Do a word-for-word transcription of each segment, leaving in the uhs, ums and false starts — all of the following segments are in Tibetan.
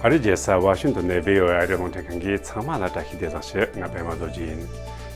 ཨ་རིའི་རྒྱལ་ས་ཝ་ཤིང་ཏོན་ནས་བྷི་ཨོ་ཨེ་ཨ་རིའི་རླུང་འཕྲིན་ཁང་གིས་ཚང་མ་ལ་བཀྲ་ཤིས་བདེ་ལེགས་ཞུ། ང་པད་མ་རྡོ་རྗེ་ཡིན།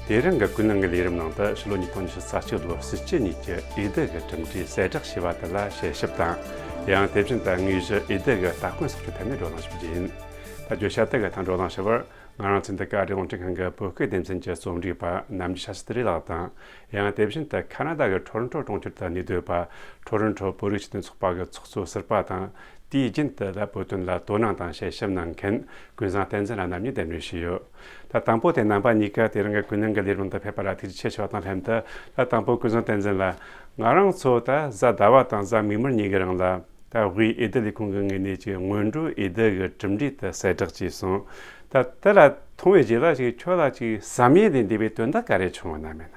དེ་རིང་གི་ཀུན་གླེང་གི་ལས་རིམ་ནང་དུ་ཕྱི་ལོ་ཉིས་སྟོང་ཉི་ཤུ་རྩ་གཅིག་ལོའི་སྲིད་སྤྱི་གཉིས་ཀྱི་འོས་བསྡུ་གི་གྲུབ་འབྲས་གསལ་བསྒྲགས་བྱས་པ་དེ་ལ་དཔྱད་ཞིབ་དང་། ཡང་དེ་བཞིན་དུ་དངོས་གཞི་འོས་བསྡུ་གི་ལྟ་སྐོན་སོགས་ཀྱི་ཐད་ནས་བགྲོ་གླེང་ཞུ་རྒྱུ་ཡིན། ད་བརྗོད་བྱ་དེ་གི་ཐད་བགྲོ་གླེང་ཞུ་བར། ང་རང་ཚོའི་འདི་ག་ཨ་རིའི་རླུང་འཕྲིན་ཁང་གི་བོད་སྐད་སྡེ་ཚན་གྱི་རྩོམ་སྒྲིག་པ་ནམ་རྒྱུན་ཤ་སྟི་རི་ལགས་དང་། ཡང་དེ་བཞིན་དུ་ཁ་ན་ཌ་གི་ཊོ་རོན་ཊོ་གྲོང་ཁྱེར་དུ་གནས་སྡོད་པ། ཊོ་རོན་ཊོ་བོད་རིགས་སྤྱི་མཐུན་ཚོགས་པ་གི་ཚོགས་གཙོ་ཟུར་པ་དང་། དུས་རྒྱུན་དུ་ད་བོད་དོན་ལ་དོ་སྣང་དང་དཔྱད་ཞིབ་གནང་མཁན་ཀུན་བཟང་བསྟན་འཛིན་ལགས་རྣམ་གཉིས་གདན་འདྲེན་ཞུས་ཡོད། ད་དང་པོ་དེ་རྣམ་པ་གཉིས་ཀ་དེ་རིང་གི་ཀུན་གླེང་གི་ལས་རིམ་དུ་ཕེབས་པ་ལ་ཐུགས་རྗེ་ཆེ་ཞུ་བ་དང་ལྷན་དུ། ད་དང་པོ་ཀུན་བཟང་བསྟན་འཛིན་ལགས། ང་རང་ཚོ་ད་གཟའ་ཟླ་བ་དང་གཟའ་མིག་དམར་གཉིས་ཀྱི་རིང་ལ། ད་དབུས་འོས་བསྡུ་ལས་ཁུངས་ཀྱི་ངོས་ནས་ཀྱི་སྔོན་འགྲོའི་འོས་བསྡུ་གི་གྲུབ་འབྲས་དེ་གསལ་བསྒྲགས་བྱས་སོང་། ད་དེ་ལ་མཐོང་བའི་རྗེས་ལ་ཅིག་ཁྱོད་ལ་ཅིག་བསམ་ཡས་ལས་འདས་པའི་དོན་དག་ག་རེ་བྱུང་བ་ན་མེད་ན།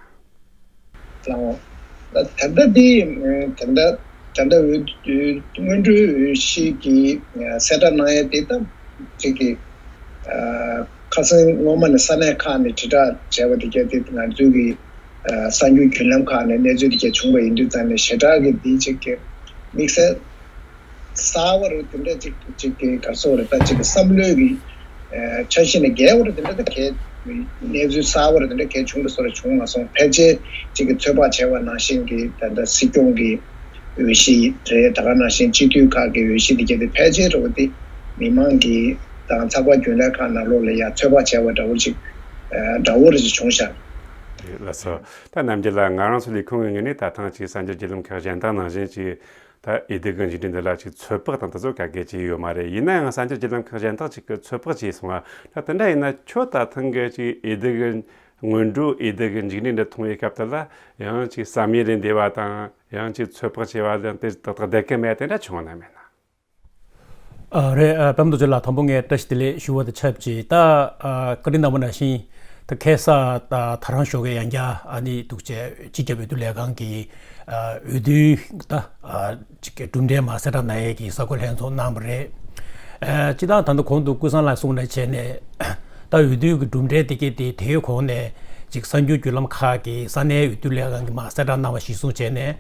ལགས། ད་ད་ལྟ་འདི་ད་ལྟ་ད་ལྟ་འོས་འོས་སྔོན་འགྲོའི་འོས་གཞི་གི་གསལ་བསྒྲགས་གནང་ཡས་དེ་ད་ཅིག་གི་ཁ་སང་སྔོན་མ་ནས་ས་གནས་ཁག་ནས་དྲིལ་བསྒྲགས་བྱས་པ་དེ་ག་དེ་ང་ཚོའི་གི་གསར་འགྱུར་བརྒྱུད་ལམ་ཁག་ནས་གནས་ཚུལ་དེ་ག་བྱུང་བ་ཡིན་དུས་ཙང་ནས་ཞེ་དྲག་གི་འདི་ཅིག་གི་དམིགས་བསལ་གསར་བ་རུ་དེ་འདྲ་ཅིག་ཅིག་གི་ག་རེ་ཟེར་དགོས་རེད། ད་ཅིག་གི་བསམ་བློའི་གི་ཆ་ཤས་ནས་བརྒལ་བ་རུ་དེ་འདྲ་ད་གས་གནས་ཚུལ་གསར་བ་རུ་དེ་འདྲ་གས་བྱུང་གི་བཟོ་འདྲ་བྱུང་མ་སོང་། ཕལ་ཆེར་ཅིག་གི་ཚོད་དཔག་བྱས་པ་ནང་བཞིན་གི་ད་ལྟ་སྲིད་སྐྱོང་གི་འོས་གཞི་རེད། ད་ག་ནང་བཞིན་སྤྱི་འཐུས་ཁག་གི་འོས་གཞི་དེ་གས་དེ་ཕལ་ཆེར་རུ་དེ་མི་མང་གི་དང་ཚགས་པར་རྒྱུན་ལས་ཁག་ནང་ལོགས་ལ་ཡང་ཚོད་དཔག་བྱས་པ་འདྲ་བོ་ཅིག་འདྲ་བོ་རེ་ཅིག་བྱུང་ཤག་ལགས་སོ། ད་རྣམ་རྒྱལ་ལགས། ང་རང་ཚོ་ལས་ཁུངས་ཀྱི་ངོས་ནས་ད་ཐེངས་ཀྱི་གསར་འགྱུར་བརྒྱུད་ལམ་ཁག་གཞན་དག་ནང་བཞིན་ཅིག་ད་འོས་བསྡུ་གི་མཇུག་འབྲས་འདི་ལ་ཅིག་ཚོད་དཔག་དང་དེ་ཚོ་ག་གེ་ཅིག་ཡོད་མ་རེད། ཡིན་ན་ཡང་གསར་འགྱུར་བརྒྱུད་ལམ་ཁག་གཞན་དག་ཅིག་གིས་ཚོད་དཔག་བྱས་སོང་བ། ད་དེ་འདྲ་ཡིན་ན་ཁྱོད་ད་ཐེངས་ཀྱི་ཅིག་འོས་བསྡུ་གི་སྔོན་འགྲོའི་འོས་བསྡུ་གི་མཇུག་འབྲས་འདི་མཐོང་བའི་སྐབས་དེ་ལ་ཡང་ཅིག་བསམ་ཡས་ལས་འདས་པ་དང་། ཡང་ཅིག་ཚོད་དཔག་བྱས་པ་དང་དེ་ཏག་ཏག་བསྡད་ཀྱི་མེད་དེ་འདྲ་བྱུང་བ་ན་མེད་ན། ཨ་རེད། ཨ་པད་མ་རྡོ་རྗེ་ལགས། དང་པོ་ངས་བཀྲ་ཤིས་བདེ་ལེགས་ཞུ་བ་དང་ཆབས་ཅིག་ད་ཨ་བཀའ་དྲིན་གནང་བ་ནང་བཞིན་ད་ཁ་སང་ད་ད་རང་ཞོགས་ཀས་ཡང་བསྐྱར་ཨ་ནི་འདུག་བྱས་སྤྱི་ཁྱབ་འོས་བསྡུ་ལས་ཁང་གི་ཨ་འོས་བསྡུའི་ད་ཨ་ཅིག་གི་གྲུབ་འབྲས་མར་གསལ་བསྒྲགས་གནང་ཡས་ཀྱི་གསར་འགོད་ལྷན་ཚོགས་གནང་བ་རེད། ཨ་སྤྱིར་བཏང་ད་ལྟ་གོང་དུ་ཀུན་བཟང་ལགས་གསུངས་ནང་བྱས་ནས་ད་འོས་བསྡུའི་གི་གྲུབ་འབྲས་དེ་གས་དེ་དེའི་གོང་ནས་ཅིག་གསར་འགྱུར་བརྒྱུད་ལམ་ཁག་གིས་ས་གནས་འོས་བསྡུ་ལས་ཁང་གིས་མར་གསལ་བསྒྲགས་གནང་བ་གཞིར་བཟུང་བྱས་ནས།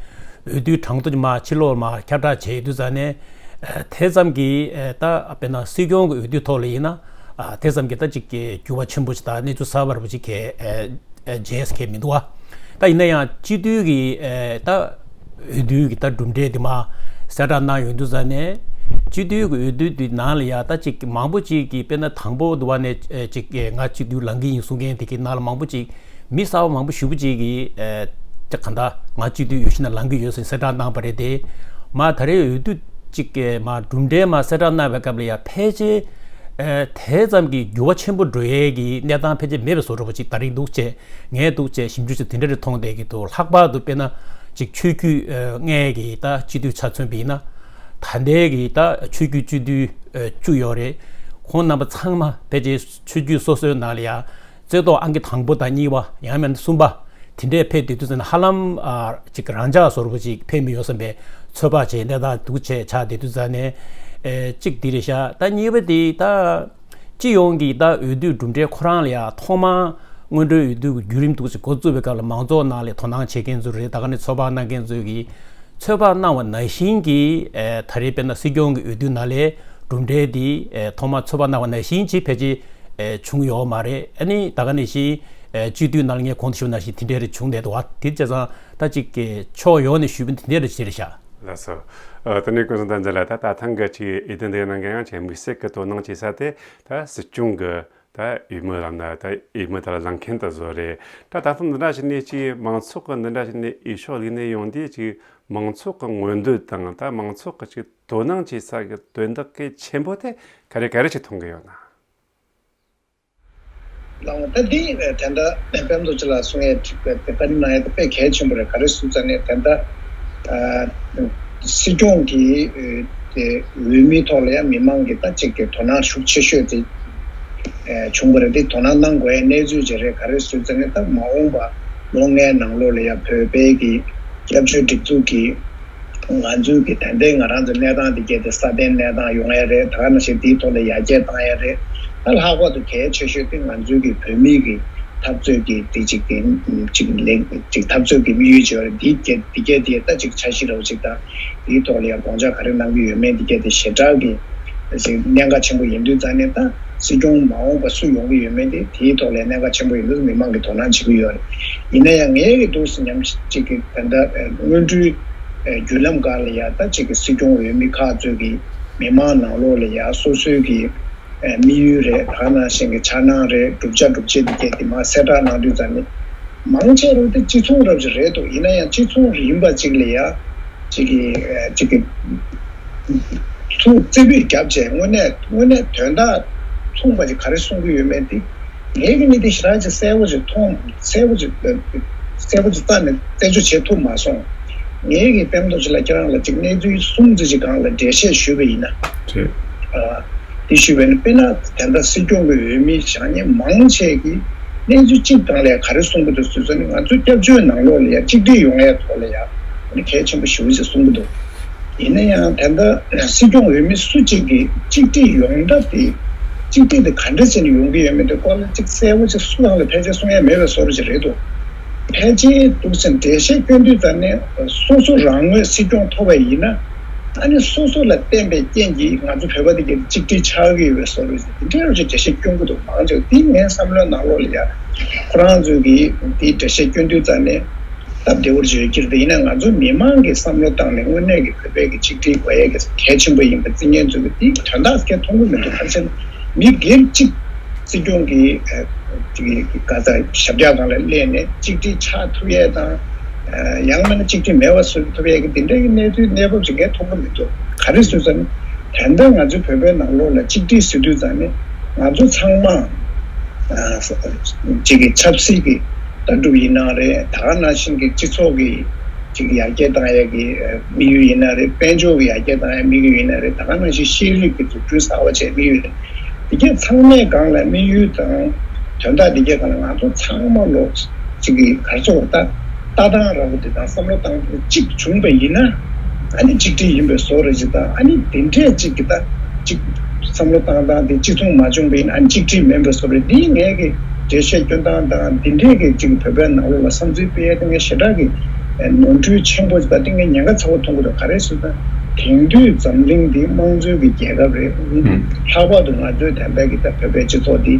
འོས་བསྡུའི་གྲངས་ཐོ་མར་ཕྱི་ལོགས་མར་ཁྱབ་བསྒྲགས་བྱས་ཡོད་དུས་ཙང་ནས། ཨ་དེ་ཙམ་གྱིས་ཨ་ད་དཔེར་ན་སྲིད་སྐྱོང་གི་འོས་བསྡུའི་ཐོག་ལ་ཡིན་ན་ཨ་དེ་ཙམ་གྱིས་ད་ཅིག་གི་འགྱུར་བ་ཆེན་པོ་ཞིག་དང་གནས་ཚུལ་གསར་པ་རུ་ཅིག་གས་ཨ་ཨ་མཇལ་ས་གས་མི་འདུག་བ། ད་ཡིན་ན་ཡང་སྤྱི་འཐུས་ཀྱི་ཨ་ད་འོས་བསྡུའི་གི་ད་གྲུབ་འབྲས་དེ་མར་གསལ་བསྒྲགས་གནང་ཡོང་དུས་ཙང་ནས། སྤྱི་འཐུས་ཀྱི་འོས་བསྡུ་དེ་ནང་ལ་ཡ་ད་ཅིག་མང་པོ་ཅིག་གིས་དཔེར་ན་དང་པོ་དུ་བ་ནས་ཨ་ཅིག་གི་ང་སྤྱི་འཐུས་ལངས་ཀྱི་ཡིན་གསུང་མཁན་དེ་གི་ནང་ལ་མང་པོ་ཅིག་མི་གསར་པ་མང་པོ་ཞེ་པོ་ཅིག་གིས་ཨ་ཅིག་གང་ལྟར་ང་སྤྱི་འཐུས་འོས་གཞི་ནང་ལངས་ཀྱི་ཡོད་ཟེར་གསལ་བསྒྲགས་གནང་བ་རེད་དེ། མར་ད་རེས་འོས་བསྡུ་ཅིག་གི་མར་གྲུབ་འབྲས་མར་གསལ་བསྒྲགས་གནང་བའི་སྐབས་ལ་ཡང་ཕལ་ཆེར་ཨ་དེ་ཙམ་གྱི་འགྱུར་བ་ཆེན་པོ་འགྲོ་ཡས་ཀྱི་གནས་སྟངས་ཕལ་ཆེར་མེད་པའི་བཟོ་འདྲ་པོ་ཅིག་ད་རེས་འདུག་བྱས་ངས་འདུག་བྱས་ཞིབ་འཇུག་བྱས་དེ་འདྲ་རེ་མཐོང་བསྡད་ཀྱི་འདུག་ལྷག་པར་དུ་དཔེར་ན་ཅིག་ཆོས་བརྒྱུད་ཨ་ལྔའི་གི་ད་སྤྱི་འཐུས་ཆ་མཚོན་པ་ཡིན་ན། ད་ལྟའི་གི་ད་ཆོས་བརྒྱུད་སྤྱི་འཐུས་ཨ་བཅུ་ཡོད་རེད། ཁོང་རྣམ་པ་ཚང་མ་ཕལ་ཆེར་ཆོས་བརྒྱུད་སོ་སོའི་ནང་ལ་ཡང་། རྩེ་ཏོག་ཨང་ཀི་དང་པོ་དང་གཉིས་པ་ཡང་མིན་གསུམ་པ་དེ་འདྲས་ཕེབས་བསྡད་དུས་ཙམ་ནས་ཧ་ལམ་ཨ་ཅིག་རང་འཇགས་བཟོ་འདྲ་པོ་ཅིག་ཕེབས་མི་ཡོང་བསམ་པའི་ཚོད་དཔག་བྱས་གནས་སྟངས་འདུག་བྱས་ཆགས་བསྡད་དུས་ཙམ་ནས་ཨེ་གཅིག་འདི་རེད་ཤག་ད་གཉིས་པ་དེ་ད་སྤྱི་ཡོངས་ཀྱི་ད་འོས་བསྡུའི་གྲུབ་འབྲས་ཁོ་རང་ལ་ཡང་ཐོག་མར་སྔོན་འགྲོའི་འོས་བསྡུ་གི་བརྒྱུད་རིམ་འདུག་ཅིག་འགོ་བཙུགས་པའི་སྐབས་ལ་མང་ཚོགས་ནང་ལ་དོ་སྣང་བྱེད་མཁན་ཚོ་རེད། ད་ག་ནས་ཚོད་དཔག་གནང་མཁན་ཚོས་ཀྱིས། ཚོད་དཔག་གནང་བ་ནང་བཞིན་གྱི་ཨེ་ད་རེས་དཔེར་ན་སྲིད་སྐྱོང་གི་འོས་བསྡུ་ནང་ལས་གྲུབ་འབྲས་འདི་ཨེ་ཐོག་མར་ཚོད་དཔག་གནང་བ་ནང་བཞིན་ཅིག་ཕལ་ཆེར་ཨེ་བྱུང་ཡོད་མ་རེད། ཨ་ནི་ད་ག་ནང་བཞིན་ཨེ་སྤྱི་འཐུས་ནང་ལ་ངས་གོང་དུ་ཞུས་པ་ནང་བཞིན་དེ་འདྲས་རེ་བྱུང་བསྡད་འདུག་བ། དེ་བྱས་ཙང་ད་ཅིག་གི་ཕྱོགས་ཡོངས་ནས་ཞུས་པ་དེ་འདྲས་རེ་ཅིག་རེད་ཤག་ལགས་སོ། ཨ་དེ་ནས་ཀུན་བཟང་བསྟན་འཛིན་ལགས། ད་ད་ཐེངས་ཀྱི་ཅིག་འོས་བསྡུ་འདི་ནང་གི་ཡང་ཅིག་དམིགས་བསལ་གྱི་དོ་སྣང་བྱེད་ས་དེ་ད་སྲིད་སྐྱོང་གི་ད་འོས་མི་ལབ་ན་ད་འོས་མི་དེ་ལ་ལངས་མཁན་དེ་ཚོ་རེད། ད་ད་ཐེངས་འདི་འདྲ་ཞིག་ནས་ཅིག་མང་ཚོགས་ཀྱི་འདི་འདྲ་ཞིག་ནས་འོས་ཤོག་བླུགས་ནས་ཡོང་དུས་ཅིག་མང་ཚོགས་ཀྱི་མངོན་འདོད་དང་ད་མང་ཚོགས་ཀྱི་ཅིག་དོ་སྣང་བྱེད་ས་གི་དོན་དག་གལ་ཆེན་པོ་དེ་ག་རེ་ག་རེ་ཅིག་མཐོང་གི་ཡོད་ན། ལགས། ད་འདི་དེ་འདྲ་དཔལ་མདོ་སྤྱི་ལ་གསུང་ཡས་དེ་བཀའ་དྲིན་གནང་ཡས་དེ་དཔེ་གལ་ཆེན་པོ་རེད། ག་རེ་ཟེར་ཙང་ནས་དེ་འདྲ་ཨ་སྲིད་སྐྱོང་གི་ཨ་དེ་འོས་མིའི་ཐོག་ལ་ཡང་མི་མང་གི་ད་ཅིག་གི་དོ་སྣང་ཤུགས་ཆེ་ཤོས་དེ་ཨ་བྱུང་བ་རེད། དེ་དོ་སྣང་གནང་དགོས་ཡས་གནས་ཚུལ་ཅིག་རེད། ག་རེ་ཟེར་ཙང་ནས་ད་མ་འོངས་པ་ལོ་ལྔའི་ནང་ལོགས་ལ་ཡང་བོད་པའི་གི་སྐྱབས་བཅོལ་སྒྲིག་འཛུགས་ཀྱི་ང་ཚོའི་གི་ད་ལྟའི་ང་རང་ཚོའི་གནས་སྟངས་འདི་གས་དེ་སྲ་བརྟན་གནས་སྟངས་ཡོང་ཡས་རེད། ད་ག་ནང་བཞིན་འདིའི་ཐོག་ལ་ཡར་རྒྱས་བཏང་ཡས་རེད། ད་ལྷག་པར་དུ་གལ་ཆེ་ཤོས་དེ་ང་ཚོའི་གི་བོད་མིའི་གི་འཐབ་རྩོད་ཀྱི་དེ་གཅིག་གི་གཅིག་ལེགས་གཅིག་འཐབ་རྩོད་ཀྱི་དམིགས་ཡུལ་བྱས་པ་རེད། འདི་གས་འདི་གས་དེ་ད་ཅིག་འཆར་གཞི་འདྲ་བོ་ཅིག་དང་འདིའི་ཐོག་ལ་ཡང་དགོངས་འཆར་ག་རེ་གནང་གི་ཡོད་མེད་འདི་གས་དེ་ཞེ་དྲག་གི་ ཅིག་གནད་འགག་ཆེན་པོ་ཡིན་དུས་ཙང་ནས། ད་སྲིད་སྐྱོང་མ་འོངས་པ་སུ་ཡོང་གི་ཡོད་མེད་དེ་དེའི་ཐོག་ལ་གནད་འགག་ཆེན་པོ་ཡིན་དུས་མི་མང་གིས་དོ་སྣང་བྱེད་ཀྱི་ཡོད་རེད། ཡིན་ན་ཡང་ངའི་གི་འདུག་སེ་ཉམས་ཅིག་གི་ད་ལྟ་སྔོན་འགྲོའི་བརྒྱུད་ལམ་སྒང་ལ་ཡ། ད་ཅིག་གི་སྲིད་སྐྱོང་འོས་མི་ཁག་ཚོས་ཀྱི་མི་མང་ནང་ལོགས་ལ་ཡ་སོ་སོའི་གི་དམིགས་ཡུལ་རེད། ད་ག་ནང་བཞིན་གྱི་འཆར་སྣང་རེད། བསྒྲུབ་བྱ་སྒྲུབ་བྱེད་དེ་གས་དེ་མར་གསལ་བསྒྲགས་གནང་དུས་ཙང་ནས། མང་ཆེ་རུ་དེ་སྤྱི་ཚོགས་རབ་ཅིག་རེད་འདུག་ཡིན་ན་ཡང་སྤྱི་ཚོགས་རིམ་པ་ཅིག་ལ་ཡ་ཅིག་གི་ཅིག་གི་ཚུར་རྩེ་ཕུད་བརྒྱབ་བྱས། དངོས་གནས་དངོས་གནས་དོན་དག་མཚུངས་པ་ཅིག་ག་རེ་གསུང་གི་ཡོད་མེད་དེ། ངས་གི་ནི་དེ་ཞེ་དྲག་ཅིག་གསལ་པོ་ཅིག་མཐོང་། གསལ་པོ་ཅིག་གསལ་པོ་ཅིག་རྩ་ནས་རྩད་གཅོད་བྱེད་ཐུབ་མ་སོང་། ངས་གི་དཔེ་མཐོང་ཅིག་ལ་ཁྱེད་རང་ལ་ཅིག་གནས་ཚུལ་གསུམ་ཙམ་ཅིག་སྒང་ལ་འགྲེལ་བཤད་ཞུས་པ་ཡིན་ན། རེད། ཨ། དེ་ཞུས་པ་ཡིན་ན། དཔེར་ན་ད་ལྟ་སྲིད་སྐྱོང་གི་འོས་མི་བཞེངས་མཁན་མང་ཆེ་གིས་གནས་ཚུལ་གཅིག་སྒང་ལ་ག་རེ་གསུང་གི་འདུག་ཟེར་ན། ང་ཚོ་སྐྱབས་བཅོལ་ནང་ལོགས་ལ་ཡ་གཅིག་སྒྲིལ་ཡོང་ཡ་ཐོག་ལ་ཡ་གལ་ཆེན་པོ་ཞེ་པོ་ཅིག་གསུང་གི་འདུག་ཡིན་ན་ཡང་ད་ལྟ་སྲིད་སྐྱོང་འོས་མི་སུ་གཅིག་གིས་གཅིག་སྒྲིལ་ཡོང་ཐབས་དེ། གཅིག་སྒྲིལ་དེ་ག་འདྲ་བྱས་ནས་ཡོང་གི་ཡོད་མེད་དེ་སྐོར་ལ་ཅིག་གསལ་པོ་ཅིག་སུ་ལའང་ལ་ཕལ་ཆེར་གསུང་ཡ་མེད་པའི་བཟོ་འདྲ་ཅིག་རེད་འདུག་ཕལ་ཆེར་འདུག་སེ་འགྲེལ་བཤད་སྐྱོན་དུས་ཙང་ནས། སོ་སོ་རང་ངོས་སྲིད་སྐྱོང་ཐོབ་པ་ཡིན་ན། ཨ་ནི་སོ་སོ་ལ་བརྟེན་པའི་རྐྱེན་གྱིས་ང་ཚོ་བོད་པ་དེ་གའི་གཅིག་སྒྲིལ་ཆགས་ཀྱི་ཡོད་པའི་བཟོ་འདྲ་ཅིག་དེ་འདྲའི་འགྲེལ་བཤད་སྐྱོན་གྱི་འདུག་མང་ཆེ་བ་དེ་ངའི་བསམ་བློའི་ནང་ལོགས་ལ་ཡ། ཁོ་རང་ཚོས་ཀྱིས་དེའི་འགྲེལ་བཤད་སྐྱོན་དུས་ཙང་ནས། སྟབས་བདེ་བོར་བརྗོད་ཀྱི་རེད། ཡིན་ན་ང་ཚོ་མི་མང་གི་བསམ་བློ་བཏང་ནས་དངོས་གནས་ཀྱི་བོད་པའི་གི་གཅིག་སྒྲིལ་དགོས་ཡས་ཀྱི་གལ་ཆེན་པོ་ཡིན་པ་བརྩི་མཁན་ཚོ་གི་དེ་དོན་དག་གལ་མཐོང་གི་མི་འདུག་ག་རེ་ཟེར་ན། མི་སྒེར་གཅིག་སྲིད་སྐྱོང་གི་ཨ་ཅིག་གི་ག་ས་ཞབས་བཀྱག་སྒང་ལ་སླེབས་ནས་གཅིག་སྒྲིལ་ཆགས་ཐུབ་ཡས་དང་། ཨ་ཡང་མིན་ན་གཅིག་སྒྲིལ་མེད་པ་བཟོ་ཐུབ་ཡས་ཀྱི་དེ་འདྲའི་གི་གནས་ཚུལ་གནས་བབ་ཅིག་གལ་མཐོང་གི་མི་འདུག་ག་རེ་ཟེར་ན། ད་ལྟ་ང་ཚོའི་བོད་པའི་ནང་ལོགས་ལ་གཅིག་སྒྲིལ་ཟེར་དུས་ཙང་ནས་ང་ཚོ་ཚང་མ། ཨ་གཅིག་གི་ཆབ་སྲིད་ཀྱི་ལྟ་གྲུབ་ཡིན་ན་རེད། ད་ག་ནང་བཞིན་གྱི་སྤྱི་ཚོགས་ཀྱི་གཅིག་ཡར་རྒྱས་བཏང་ཡས་ཀྱི་དམིགས་ཡུལ་ཡིན་ན་རེད། དཔལ་འབྱོར་གྱི་ཡར་རྒྱས་བཏང་ཡས་དམིགས་ཡུལ་ཡིན་ན་རེད། ད་ག་ནང་བཞིན་ཤེས་རིག་གི་འཛུགས་སྐྲུན་གསར་པ་བྱས་དམིགས་ཡུལ་རེད། དེ་གས་ཚང་མའི་སྒང་ལ་དམིགས་ཡུལ་དང་དོན་དག་དེ་གས་སྒང་ལ་ང་ཚོ་ཚང་མ་ལོ་གཅིག་གི་ག་རེ་ཟེར་དགོས་རེད། ལྟ་སྟངས་ར་བ་དེ་དང་བསམ་བློ་བཏང་སྟངས་གཅིག་བྱུང་བ་ཡིན་ན། ཨ་ནི་གཅིག་སྒྲིལ་ཡིན་པའི་བཟོ་འདྲ་ཅིག་དང་། ཨ་ནི་དེ་འདྲས་གཅིག་གི་ད་གཅིག་བསམ་བློ་བཏང་སྟངས་དེ་གཅིག་མཚུངས་མ་བྱུང་བ་ཡིན་ན། ཨ་ནི་གཅིག་སྒྲིལ་མིན་པའི་བཟོ་འདྲ། འདི་ངས་ཀྱི་འགྲེལ་བཤད་སྐྱོན་སྟངས་དང་། འདི་འདྲས་ཀྱི་གཅིག་བོད་པའི་ནང་ལོགས་ལ་བསམ་ཚུལ་སྤེལ་ཡས་དེ་ངས་ཞེ་དྲག་གི་ནོར་འཁྲུལ་ཆེན་པོ་ཅིག་དང་། དེ་ངས་ཉེན་ཁ་ཚ་བོ་མཐོང་གི་འདུག་ག་རེ་ཟེར་ན། དེང་དུས་འཛམ་གླིང་འདི་དམངས་གཙོའི་གི་རྒྱལ་ཁབ་རེད། ལྷག་པར་དུ་ང་ཚོའི་དེ་འདྲ་གི་ད་བོད་པའི་སྤྱི་ཚོགས་འདི་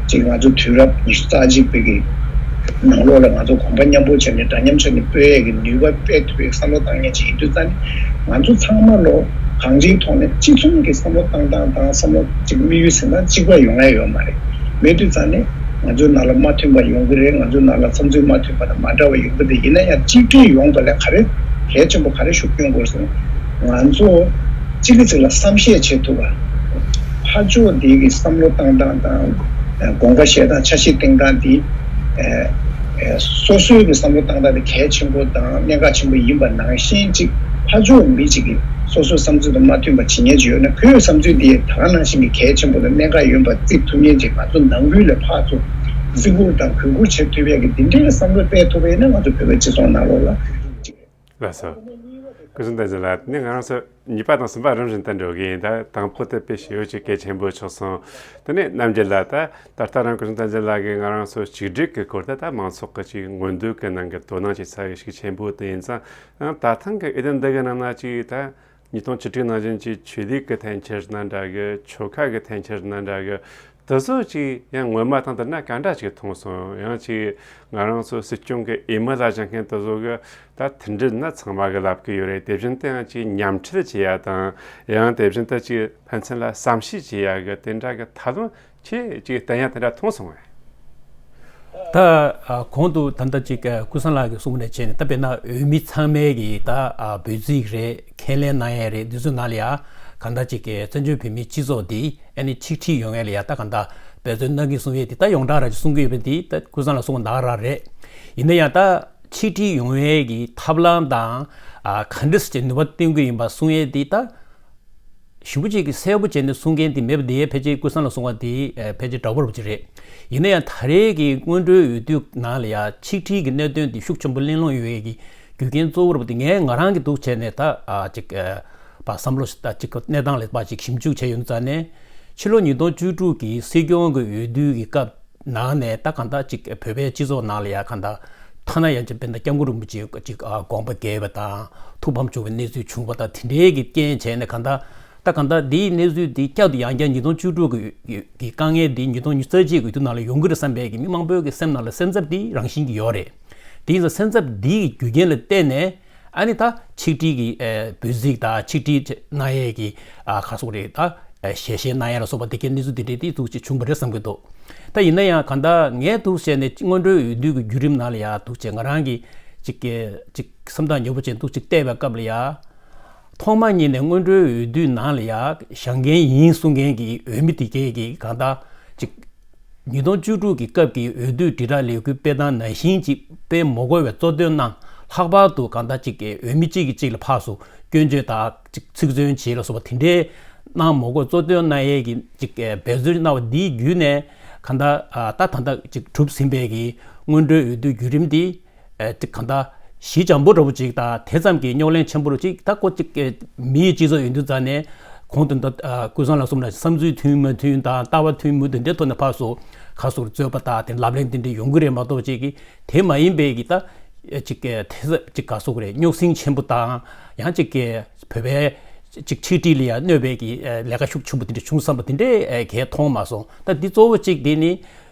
གཅིག་ང་ཚོ་དུས་རབས་ཉི་ཤུ་རྩ་གཅིག་པའི་གི་ནང་ལོགས་ལ་ང་ཚོ་གོམ་པ་མཉམ་སྤོ་བྱས་ནས་འདྲ་མཉམ་བྱས་ནས་སྤོ་ཡས་ཀྱི་ནུས་པ་སྤེལ་ཐུབ་པའི་བསམ་བློ་བཏང་མཁན་ཅིག་ཡིན་དུས་ཙང་ནས། ང་ཚོ་ཚང་མ་ལོ་གང་ཅིའི་ཐོག་ནས་གཅིག་མཚུངས་ཀྱི་བསམ་བློ་བཏང་སྟངས་དང་། བསམ་བློ་གཅིག་དམིགས་ཡུལ་ཟིན་སྟངས་གཅིག་པ་ཡོང་ཡ་ཡོད་མ་རེད། མེད་དུས་ཙང་ནས་ང་ཚོའི་ནང་ལ་མ་མཐུན་པ་ཡོང་གི་རེད། ང་ཚོའི་ནང་ལ་བསམ་ཚུལ་མ་མཐུན་པ་དང་མ་འདྲ་བ་ཡོང་གི་རེད། ཡིན་ན་ཡང་གཅིག་སྒྲིལ་ཡོང་བ་ལ་ག་རེ་གལ་ཆེན་པོ་ག་རེ་ཤུགས་སྐྱོན་དགོས་ཟེར་ན། ང་ཚོ་གཅིག་གིས་གཅིག་ལ་བསམ་ཤེས་བྱེད་ཐུབ་པ། ཕར་ཕྱོགས་འདི་གི་བསམ་བློ་བཏང་སྟངས་དང་། དགོངས་པ་བཞེས་སྟངས། འཆར་གཞི་བཏིང་སྟངས་འདི། སོ་སོའི་གི་བསམ་བློ་བཏང་སྟངས་དེ་གལ་ཆེན་པོ་དང་གནད་འགག་ཆེན་པོ་ཡིན་པ་ནང་བཞིན་གཅིག་ཕར་ཕྱོགས་མི་གཅིག་གིས་སོ་སོའི་བསམ་ཚུལ་དང་མ་མཐུན་པ་བྱེད་མཁན་ཅིག་ཡོད་ན། ཁོའི་བསམ་ཚུལ་དེ་ད་ག་ནང་བཞིན་གྱི་གལ་ཆེན་པོ་དང་གནད་འགག་ཡོད་པ་བརྩི་ཐུབ་མཁན་ཅིག་ང་ཚོ་ནང་ཁུལ་ལ་ཕར་ཚུར་བརྩི་བཀུར་དང་གུས་བཀུར་བྱེད་ཐུབ་ཡས་ཀྱི་འདི་འདྲའི་བསམ་བློ་སྤེལ་ཐུབ་པ་ཡིན་ན། ང་ཚོ་བོད་པའི་སྤྱི་ཚོགས་ནང་ལོགས་ལ་ཅིག་ལགས་སོ། སྐུ་ཞབས་བསྟན་འཛིན་ལགས། དེ་ནས་ང་རང་ཚོ་གཉིས་པ་དང་གསུམ་པ་རིམ་བཞིན་དུ་འགྲོ་གི་ཡིན། ད་དང་པོ་དེ་དཔེ་ཞེ་པོ་ཅིག་གལ་ཆེན་པོ་ཆགས་སོང་། དེ་ནས་རྣམ་རྒྱལ་ལགས། ད་ད་ལྟ་རང་སྐུ་ཞབས་བསྟན་འཛིན་ལགས་ཀྱིས་ང་རང་ཚོ་གཅིག་སྒྲིལ་གྱི་སྐོར་དེ་ད་མང་ཚོགས་ཀྱི་ཅིག་མངོན་འདོད་ཀྱི་ནང་གི་དོ་སྣང་བྱེད་ས་ཞིག་ཆེན་པོ་དེ་ཡིན་ཙང་། ཡང་ད་ཐེངས་ཀྱི་འོས་བསྡུ་འདི་གི་ནང་ན་ཅིག་ད་ཉིས་སྟོང་བཅུ་དྲུག་ནང་བཞིན་གྱི་ཆོས་ལུགས་ཀྱི་འཐེན་འཁྱེར་ན་འདྲ་གི། ཆོལ་ཁ་གི་འཐེན་འཁྱེར་ན་འདྲ་གི། དེ་ཚོ་ཅིག་ཡང་སྔོན་མ་དང་བསྡུར་ན་ག་འདྲ་ཅིག་མཐོང་སོང་། ཡང་ཅིག་ང་རང་ཚོ་སྲིད་སྐྱོང་གི་འོས་མི་ལ་བཞེངས་མཁན་དེ་ཚོ་གི་ད་མཐུན་སྒྲིལ་ནི་ཚང་མ་གི་ལབ་ཀྱི་ཡོད་རེད། དེ་བཞིན་དུ་ཡང་ཅིག་མཉམ་འབྲེལ་བྱེད་ཡ་དང་། ཡང་དེ་བཞིན་དུ་ཅིག་ཕན་ཚུན་ལ་བསམ་ཤེས་བྱེད་ཡ་གི་དེ་འདྲ་གི་ཐབས་ལམ་ཁྱེད་ཅིག་བསྟན་ཡ་དེ་འདྲ་མཐོང་སོང་ངས། ད་ཨ་གོང་དུ་ད་ལྟ་ཅིག་ཨ་ཀུན་བཟང་ལགས་ཀྱིས་གསུངས་པ་ནས་བྱས་ནས། ད་དཔེར་ན་འོས་མི་ཚང་མས་ཀྱི་ད་ཨ་འབོད་ཚིག་རེད། ཁས་ལེན་གནང་ཡས་རེད། འདི་ཚོའི་ནང་ལ་ཡ་གང་ལྟར་ཅིག་གི་བཙན་བྱོལ་བོད་མིའི་སྤྱི་ཚོགས་འདི་ཨ་ནི་ཆིག་སྒྲིལ་ཡོང་ཡས་ལ་ཡ་ད་གང་ལྟར་འབད་བརྩོན་གནང་གི་གསུང་ཡས་འདི་ད་ཡོངས་གྲགས་ར་ཅིག་གསུང་གི་ཡོད་པ་འདི་ད་ཀུན་བཟང་ལགས་གསུངས་པ་ནང་ར་རེད། ཡིན་ན་ཡང་ད་ཆིག་སྒྲིལ་ཡོང་ཡས་ཀྱི་ཐབས་ལམ་དང་ཨ་ག་འདྲ་སེ་ནུས་པ་བཏོན་གྱི་ཡིན་པ་གསུང་ཡས་འདི་ད་ཞེ་པོ་ཅིག་གི་གསལ་པོ་བྱས་ནས་གསུང་མཁན་དེ་མེད་པ་དེ། ཕལ་ཆེར་ཀུན་བཟང་ལགས་གསུང་བ་དེ་ཨ་ཕལ་ཆེར་འདྲ་པོ་ར་ཅིག་རེད། ཡིན་ན་ཡང་ད་རེས་ཀྱི་སྔོན་འགྲོའི་འོས་བསྡུ་ནང་ལ་ཡ་ཆིག་སྒྲིལ་གྱི་གནད་དོན་དེ་ཤུགས་ཆེན་པོ་གླེང་སློང་ཡོད་ཡས་ཀྱི་རྒྱུ་རྐྱེན་གཙོ་བོ་ར་དེ་ངས་ང་རང་གི་འདུག་བྱས་ནས་ད་ཨ་ཅིག་ཨ་བ་བསམ་བློ་ཞིག་ད་ཅིག་གནས་སྟངས་ལ་བ་ཅིག་ཞིབ་འཇུག་བྱས་ཡོང་ཙང་ནས། ཕྱི་ལོ་ཉིས་སྟོང་བཅུ་དྲུག་གི་སྲིད་སྐྱོང་གི་འོས་བསྡུ་གི་སྐབས་ནང་ནས་ད་གང་ལྟར་ཅིག་བོད་པའི་སྤྱི་ཚོགས་ནང་ལ་ཡ་གང་ལྟར་ཐ་ན་ཡང་ཅིག་དཔེར་ན་སྐྱབས་མགོན་རིན་པོ་ཆེ་ཅིག་ཨ་དགོངས་པ་འགལ་བ་དང་ཐུགས་ཕམ་བྱུང་བའི་གནས་ཚུལ་བྱུང་བ་དང་། དེ་འདྲའི་གི་རྐྱེན་བྱས་ནས་གང་ལྟར་ ད་གང་ལྟར་འདིའི་གནས་ཚུལ་འདི་བསྐྱར་དུ་ཡང་བསྐྱར་ཉིས་སྟོང་བཅུ་དྲུག་གི་གི་དཀའ་ངལ་འདི་ཉིས་སྟོང་ཉི་ཤུ་རྩ་གཅིག་གི་དུས་ནང་ལ་ཡོང་གི་རེད་བསམ་པའི་གི་མི་མང་པོའི་གི་སེམས་ནང་ལ་སེམས་འཚབ་འདི་རང་བཞིན་གྱི་ཡོད་རེད། དེ་ཡིན་ཙང་སེམས་འཚབ་འདི་གི་རྒྱུ་རྐྱེན་ལ་བརྟེན་ནས་ཨ་ནི་ད་ཆིག་སྒྲིལ་གྱི་ཨ་འབོད་ཚིག་དང་ཆིག་སྒྲིལ་གནང་ཡས་ཀྱི་ཨ་ག་སོགས་རེད། ད་ཨ་ཞལ་བཞེས་གནང་ཡས་ལ་སོགས་པ་དེ་གའི་གནས་ཚུལ་དེ་འདྲས་དེ་འདུག་ཅིག་བྱུང་བ་རེད་བསམ་གྱི་འདུག་ད་ཡིན་ན་ཡང་གང་ལྟར་ངས་འདུག་བྱས་ནས་སྔོན་འགྲོའི་འོས་བསྡུ་གི་བརྒྱུད་རིམ་ནང་ལ་ཡ་འདུག་བྱས་ང་རང་གི་ཅིག་གི་ཅིག་བསམ་སྟངས་ཉོབ་པོ་ཅན་འདུག་ཅིག་བལྟས་པའི་སྐབས་ལ་ཡ། ཐོག་མ་ཉིད་ནས་སྔོན་འགྲོའི་འོས་བསྡུའི་ནང་ལ་ཡ་བཞེངས་མཁན་ཡིན་གསུང་མཁན་གྱི་འོས་མི་དེ་གའི་གི་གང་ལྟར་ཅིག་ཉིས་སྟོང་བཅུ་དྲུག་གི་སྐབས་ཀྱི་འོས་བསྡུ་དྲིལ་བསྒྲགས་ལས་འགུལ་སྤེལ་སྟངས་ནང་བཞིན་ཅིག་སྤེལ་མ་དགོས་པའི་གཙོ་འདོན་གནང་། ལྷག་པར་དུ་གང་ལྟར་ཅིག་གི་འོས་མི་གཅིག་གིས་གཅིག་ལ་ཕར་ཚུར་སྐྱོན་བརྗོད་དང་ཅིག་ཚིག་མཚོན་བྱེད་ལ་སོགས་པ་དེ་འདྲའི་གནང་མ་དགོས་གཙོ་འདོན་གནང་ཡས་ཀྱི་ཅིག་འབད་བརྩོན་གནང་བ་འདིའི་བརྒྱུད་ནས་གང་ལྟར་ད་ད་ལྟ་ཅིག་གྲུབ་ཟིན་པའི་གི་སྔོན་འགྲོའི་འོས་བསྡུའི་བརྒྱུད་རིམ་འདི། ཨེ་ཅིག་གང་ལྟར་གཞི་འཇམ་པོ་འདྲ་པོ་ཅིག་དང་དེ་ཙམ་གྱི་རྙོག་གླེང་ཆེན་པོ་རུ་ཅིག་ད་ཁོ་ཅིག་གི་མིའི་སྤྱི་ཚོགས་ཡིན་དུས་ཙང་ནས་གོང་དུ་ད་ཀུན་བཟང་ལགས་གསུངས་ལ་བསམ་ཚུལ་མཐུན་མ་མཐུན་དང་ལྟ་བ་མཐུན་མི་མཐུན་དེ་ཐོག་ནས་ཕར་ཚུར་ཁ་ཟུར་རྩོད་པ་དང་དེ་ལབ་གླེང་དེ་འདྲ་ཡོང་གི་རེད་མ་གཏོགས་ཅིག་གི་དེ་མ་ཡིན་པའི་གི་ད་ཅིག་གི་དེ་ཅིག་ག་སོགས་རེད། རྙོག་ཟིང་ཆེན་པོ་དང་ཡང་ཅིག་གི་བོད་པའི་ཅིག་ཆིག་སྒྲིལ་ལ་ཡང་གནོད་པའི་གི་ལས་ཀ་ཤུགས་ཆེན་པོ་དེ་འདྲ་བྱུང་བསམ་པ་དེ་འདྲའི་གས་མཐོང་མ་སོང་། ད་འདི་གཙོ་བོ་ཅིག་དེ་ནི།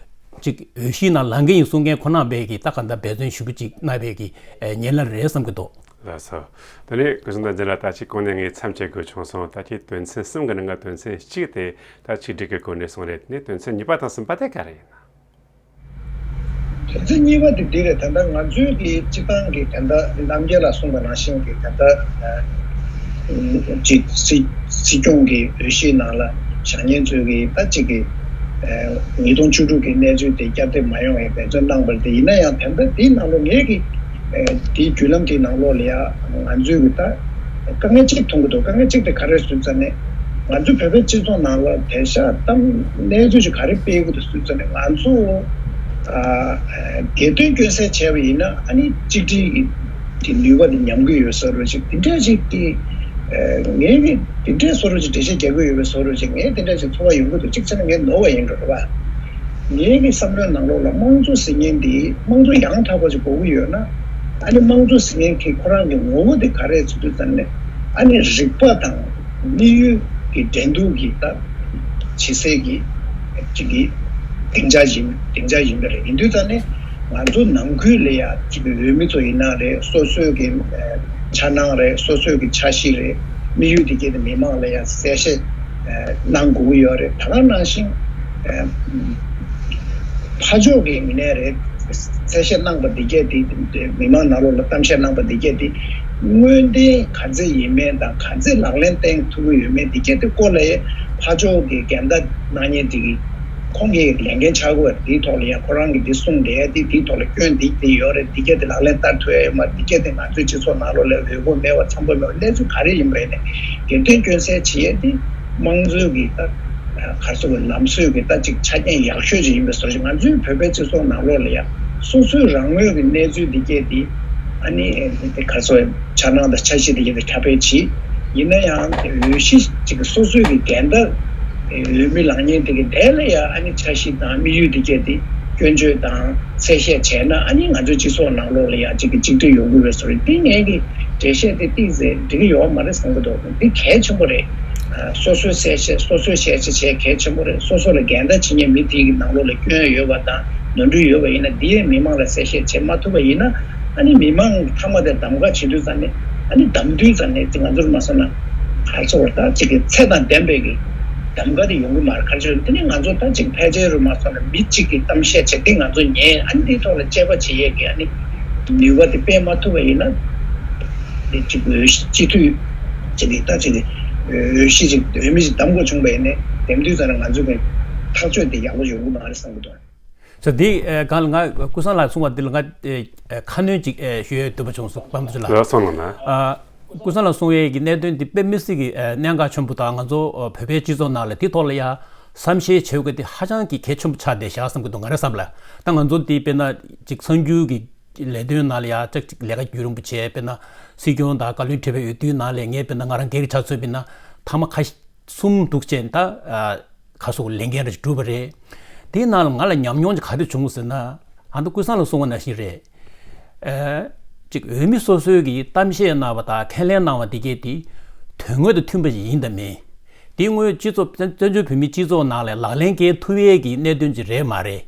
ཅིག་འོས་གཞི་ནང་ལངས་ཀྱི་ཡིན་གསུང་མཁན་ཁོ་ན་བས་ཀྱི་ད་ག་འདྲ་འབད་བརྩོན་ཞུ་རྒྱུ་ཅིག་གནང་བས་ཀྱི་ཉེ་ལམ་རེད་བསམ་གྱི་འདུག་ལགས་སོ། ད་ནི་སྐུ་ཞབས་དང་རྗེས་ལ་ད་ཅིག་གོང་ནས་ངས་མཚམས་བཅད་དགོས་བྱུང་སོང་། ད་ཁྱེད་དོན་ཚན་གསུམ་གྱི་ནང་གི་དོན་ཚན་གཅིག་དེ་ད་ཆིག་སྒྲིལ་གྱི་སྐོར་ནས་གསུངས་རེད། ནི་དོན་ཚན་གཉིས་པ་དང་གསུམ་པ་དེ་ག་རེ་ཡིན་ན། དོན་ཚན་གཉིས་པ་དེ་འདི་རེད། ད་ལྟ་ང་ཚོའི་གི་སྤྱི་བཏང་གི་ད་ལྟ་རྣམ་རྒྱལ་ལགས་གསུངས་པ་ནང་བཞིན་གྱི་ད་ལྟ་ཅིག་སྲིད་སྲིད་སྐྱོང་གི་འོས་གཞིའི་ནང་ལ་བཞེངས་མཁན་ཚོའི་གི་ད་ཅིག་གི་ཉིས་སྟོང་བཅུ་དྲུག་གི་གནས་ཚུལ་དེ་བསྐྱར་ཟློས་མ་ཡོང་བའི་འབད་བརྩོན་གནང་བ་རེད། དེ་ཡིན་ན་ཡང་དེ་འདྲ་དེའི་ནང་ལོགས་ངས་གི་དེའི་བརྒྱུད་ལམ་དེའི་ནང་ལོགས་ལ་ཡ་ང་ཚོའི་གི་ད་དཀའ་ངལ་གཅིག་མཐོང་གི་འདུག་དཀའ་ངལ་གཅིག་དེ་ག་རེ་ཟེར་ཙང་ནས། ང་ཚོ་བོད་པའི་སྤྱི་ཚོགས་ནང་ལ་དེང་སང་གཏམ་གནས་ཚུལ་ཞིག་ག་རེ་སྤེལ་དགོས་འདུག་ཟེར་ཙང་ནས་ང་ཚོ་ཨ་སྒེར་དོན་སྐྱོན་སེལ་བྱས་པ་ཡིན་ན་ཨ་ནི་གཅིག་སྒྲིལ་གྱི་གི་ནུས་པ་དེ་ཉམས་ཀྱི་ཡོད་བཟོ་འདྲ་ཞིག་དེ་འདྲ་ཞིག་གི་ངས་གི་དེ་འདྲའི་བཟོ་འདྲ་ཞིག་འགྲེལ་བཤད་རྒྱག་གི་ཡོད་པའི་བཟོ་འདྲ་ཞིག་ངས་དེ་འདྲ་ཞིག་ཚོར་བ་ཡོང་གི་འདུག་གཅིག་བྱས་ན་ངས་ནོར་བ་ཡིན་འགྲོ་རེད་པ། ངའི་གི་བསམ་བློའི་ནང་ལོགས་ལ་དམངས་གཙོ་ཟེར་མཁན་འདི་དམངས་གཙོ་ཡང་དག་པ་ཞིག་དགོས་ཀྱི་ཡོད་ན། ཨ་ནི་དམངས་གཙོ་ཟེར་མཁན་གྱི་ཁོ་རང་གི་ངོ་བོ་དེ་ག་རེ་ཟེར་དུས་ཙམ་ནས་ཨ་ནི་རིག་པ་དང་དམིགས་ཡུལ་གྱི་འགྲན་བསྡུར་གྱི་ད་བྱེད་སའི་གི་ཅིག་གི་སྡིངས་ཆ་ཡིན་སྡིངས་ཆ་ཡིན་པ་རེད། ཡིན་དུས་ཙམ་ནས་ང་ཚོ་ནང་ཁུལ་ལ་ཡ་ཅིག་གི་འོས་མི་ཚོ་ཡིན་ན་རེད། སོ་སོའི་གི་འཆར་སྣང་རེད། སོ་སོའི་གི་འཆར་གཞི་རེད། དམིགས་ཡུལ་དེ་གས་དེ་མི་མང་ལ་ཡ་གསལ་བཤད་གནང་དགོས་ཀྱི་ཡོད་རེད། ད་ག་ནང་བཞིན། ཕར་ཕྱོགས་ཀྱི་མི་སྣས་རེད། གསལ་བཤད་གནང་པ་འདི་གས་དེ་མི་མང་ནང་ལོགས་ལ་གཏམ་བཤད་གནང་པ་འདི་གས་དེ་དངོས་བདེན་ག་ཚད་ཡིན་མིན་དང་ག་ཚད་ལག་ལེན་བསྟན་ཐུབ་ཀྱི་ཡོད་མེད་འདི་གས་དེ་སྐོར་ལ་ཕར་ཕྱོགས་ཀྱི་འགལ་ཟླ་གནང་མཁན་དེ་གི་ཁོང་གི་ལས་འགན་ཆགས་ཀྱི་ཡོད་རེད། དེའི་ཐོག་ལ་ཡང་ཁོ་རང་གི་འདི་གསུངས་བསྡད་དེ་དེའི་ཐོག་ལ་སྐྱོན་འདི་འདི་ཡོད་རེད། འདི་གས་དེ་ལག་ལེན་བསྟར་ཐུབ་ཡ་ཡོད་མ་རེད། འདི་གས་དེ་ང་ཚོའི་སྤྱི་ཚོགས་ནང་ལོགས་ལ་འོས་པོ་མེད་པ་འཚམ་པོ་མེད་པ་གནས་ཚུལ་ག་རེ་ཡིན་པ་རེད་ནས་སྒེར་དོན་སྐྱོན་སེལ་བྱེད་ཡས་དེ་དམངས་གཙོའི་གི་ད། ག་རེ་ཟེར་དགོས། ལམ་སྲོལ་གྱི་ད་ཅིག་ཆ་རྐྱེན་ཡག་ཤོས་ཅིག་ཡིན་པའི་བཟོ་ཞིག་ང་ཚོའི་བོད་པའི་སྤྱི་ཚོགས་ནང་ལོགས་ལ་ཡང་སོ་སོའི་རང་ངོས་ཀྱི་གནས་ཚུལ་འདི་སྐད་འདི་ཨ་ནི་ག་རེ་ཟེར་དགོས། འཆར་སྣང་དང་འཆར་གཞི་འདི་སྐད་འདི་ཁྱབ་སྤེལ་བྱེད། ཡིན་ན་ཡང་འོས་གཞི་ཅིག་སོ་སོའི་གི་འགལ་ཟླ་འོས་མི་ལངས་མཁན་དེ་གི་དེ་ལ་ཡང་ཨ་ནི་འཆར་གཞི་དང་དམིགས་ཡུལ་འདི་སྐད་འདི་སྐྱོན་བརྗོད་དང་གསལ་བཤད་བྱས་ན་ཨ་ནི་ང་ཚོའི་སྤྱི་ཚོགས་ནང་ལོགས་ལ་ཡང་ཅིག་གི་གཅིག་སྒྲིལ་ཡོང་གི་རེད་བཟོ་རེད། འདི་ངས་གི་འགྲེལ་བཤད་དེ་ཏིག་ཙེ་འགྲིག་གི་ཡོད་མ་རེད་བསམ་གི་འདུག་འདི་གལ་ཆེན་པོ་རེད། སོ་སོའི་གསལ་བཤད་སོ་སོའི་གསལ་བཤད་བྱེད་གལ་ཆེན་པོ་རེད། སོ་སོ་ལ་འགལ་ཟླ་བྱེད་མཁན་མི་དེ་གི་ནང་ལོགས་ལ་སྐྱོན་ཡོད་པ་དང་ནོར་འཁྲུལ་ཡོད་པ་ཡིན་ན་འདི་ཡས་མི་མང་ལ་གསལ་བཤད་བྱེད་མ་ཐུབ་པ་ཡིན་ན་ཨ་ནི་མི་མང་མཐའ་མ་དེ་གདམ་ག་བྱེད་དུས་ཙམ་ནས་ཨ་ནི་གདམ་དུས་ཙམ་ནས་ང་ཚོར་མ་སོང་ན་ག་ཚོད་ད་ཅིག་གི་ཚད་དང་ལྡན་པའི་གི་གདམ་ག་དེ་ཡོང་གི་མ་རེད། ག་ཚོད་དེ་ནི་ང་ཚོ་ད་ཅིག་ཕལ་ཆེར་རུ་མ་སོང་ན་མི་གཅིག་གི་གཏམ་བཤད་བྱེད་དེ་ང་ཚོ་ཉན་ཨ་ནི་དེའི་ཐོག་ལ་དཔྱད་པ་བྱེད་ཡས་གི་ཨ་ནི་ནུས་པ་དེ་སྤེལ་མ་ཐུབ་པ་ཡིན་ན། དེ་གཅིག་འོས་གཞི་སྤྱི་འཐུས་ཅིག་གིས་ད་ཅིག་འོས་གཞི་ཅིག་འོས་མི་ཅིག་གདམ་དགོས་བྱུང་བ་ཡིན་ནའི་འདེམས་དུས་ཙམ་ལ་ང་ཚོ་གི་ཐག་གཅོད་དེ་ཡག་པོ་ཡོང་གི་མ་རེད་བསམ་གི་འདུག་ས་འདི་གང་ལ་ང་ཀུན་བཟང་ལགས་གསུངས་པ་འདི་ལ་ང་ཁ་སྣོན་ཅིག་ཞུ་ཡས་འདོད་པ་བྱུང་སོང་། དཔལ་མགོན་ལགས། ལགས་སོ་ལགས་ན། ཀུན་བཟང་ལགས་གསུངས་ཡས་ཀྱི་གནད་དོན་འདི་དཔེ་མི་སྲིད་ཀྱི་གནད་འགག་ཆེན་པོ་དང་ང་ཚོ་བོད་པའི་སྤྱི་ཚོགས་ནང་ལ་དེ་ཐོག་ལ་ཡ་བསམ་ཤེས་བྱེད་དགོས་དེ་ཧ་ཅང་གི་གལ་ཆེན་པོ་ཆགས་བསྡད་བཞག་བསམ་གི་འདུག་ང་རའི་བསམ་པ་ལ། ད་ང་ཚོ་འདི་དཔེར་ན་ཅིག་གསར་འགྱུར་གྱི་ལས་དོན་ནང་ལ་ཡ་ཅིག་ཅིག་ལས་ཀ་རྒྱུན་རིང་པོ་བྱས། དཔེར་ན་སྲིད་སྐྱོང་དང་བཀའ་བློན་ཁྲི་པའི་འོས་བསྡུའི་ནང་ལ་ངས་དཔེར་ན་ང་རང་སྒེར་གྱི་ཆ་མཚོན་དཔེར་ན་ཐེངས་མ་ཁ་ཤས་གསུམ་འདུག་བྱས་ད་ཁ་སོགས་ལས་འགན་རེ་བསྒྲུབས་པ་རེད། དེའི་ནང་ལ་ང་ལ་ཉམས་མྱོང་ཅིག་ག་རེ་བྱུང་ཟེར་ན། ཨ་ནི་ཀུན་བཟང་ལགས་གསུངས་པ་ནང་བཞིན་རེད། ཨ་ཅིག་འོས་མི་སོ་སོའི་གི་གཏམ་བཤད་གནང་བ་དང་ཁས་ལེན་གནང་བ་དེ་གས་དེ་དོན་དངོས་དང་མཐུན་པ་ཞིག་ཡིན་དང་མིན། འདི་དངོས་སྤྱི་ཚོགས་བཙན་བཙན་བྱོལ་བོད་མིའི་སྤྱི་ཚོགས་ནང་ལ་ལག་ལེན་འཁེལ་ཐུབ་ཡས་ཀྱི་གནད་དོན་ཅིག་རེད་མ་རེད།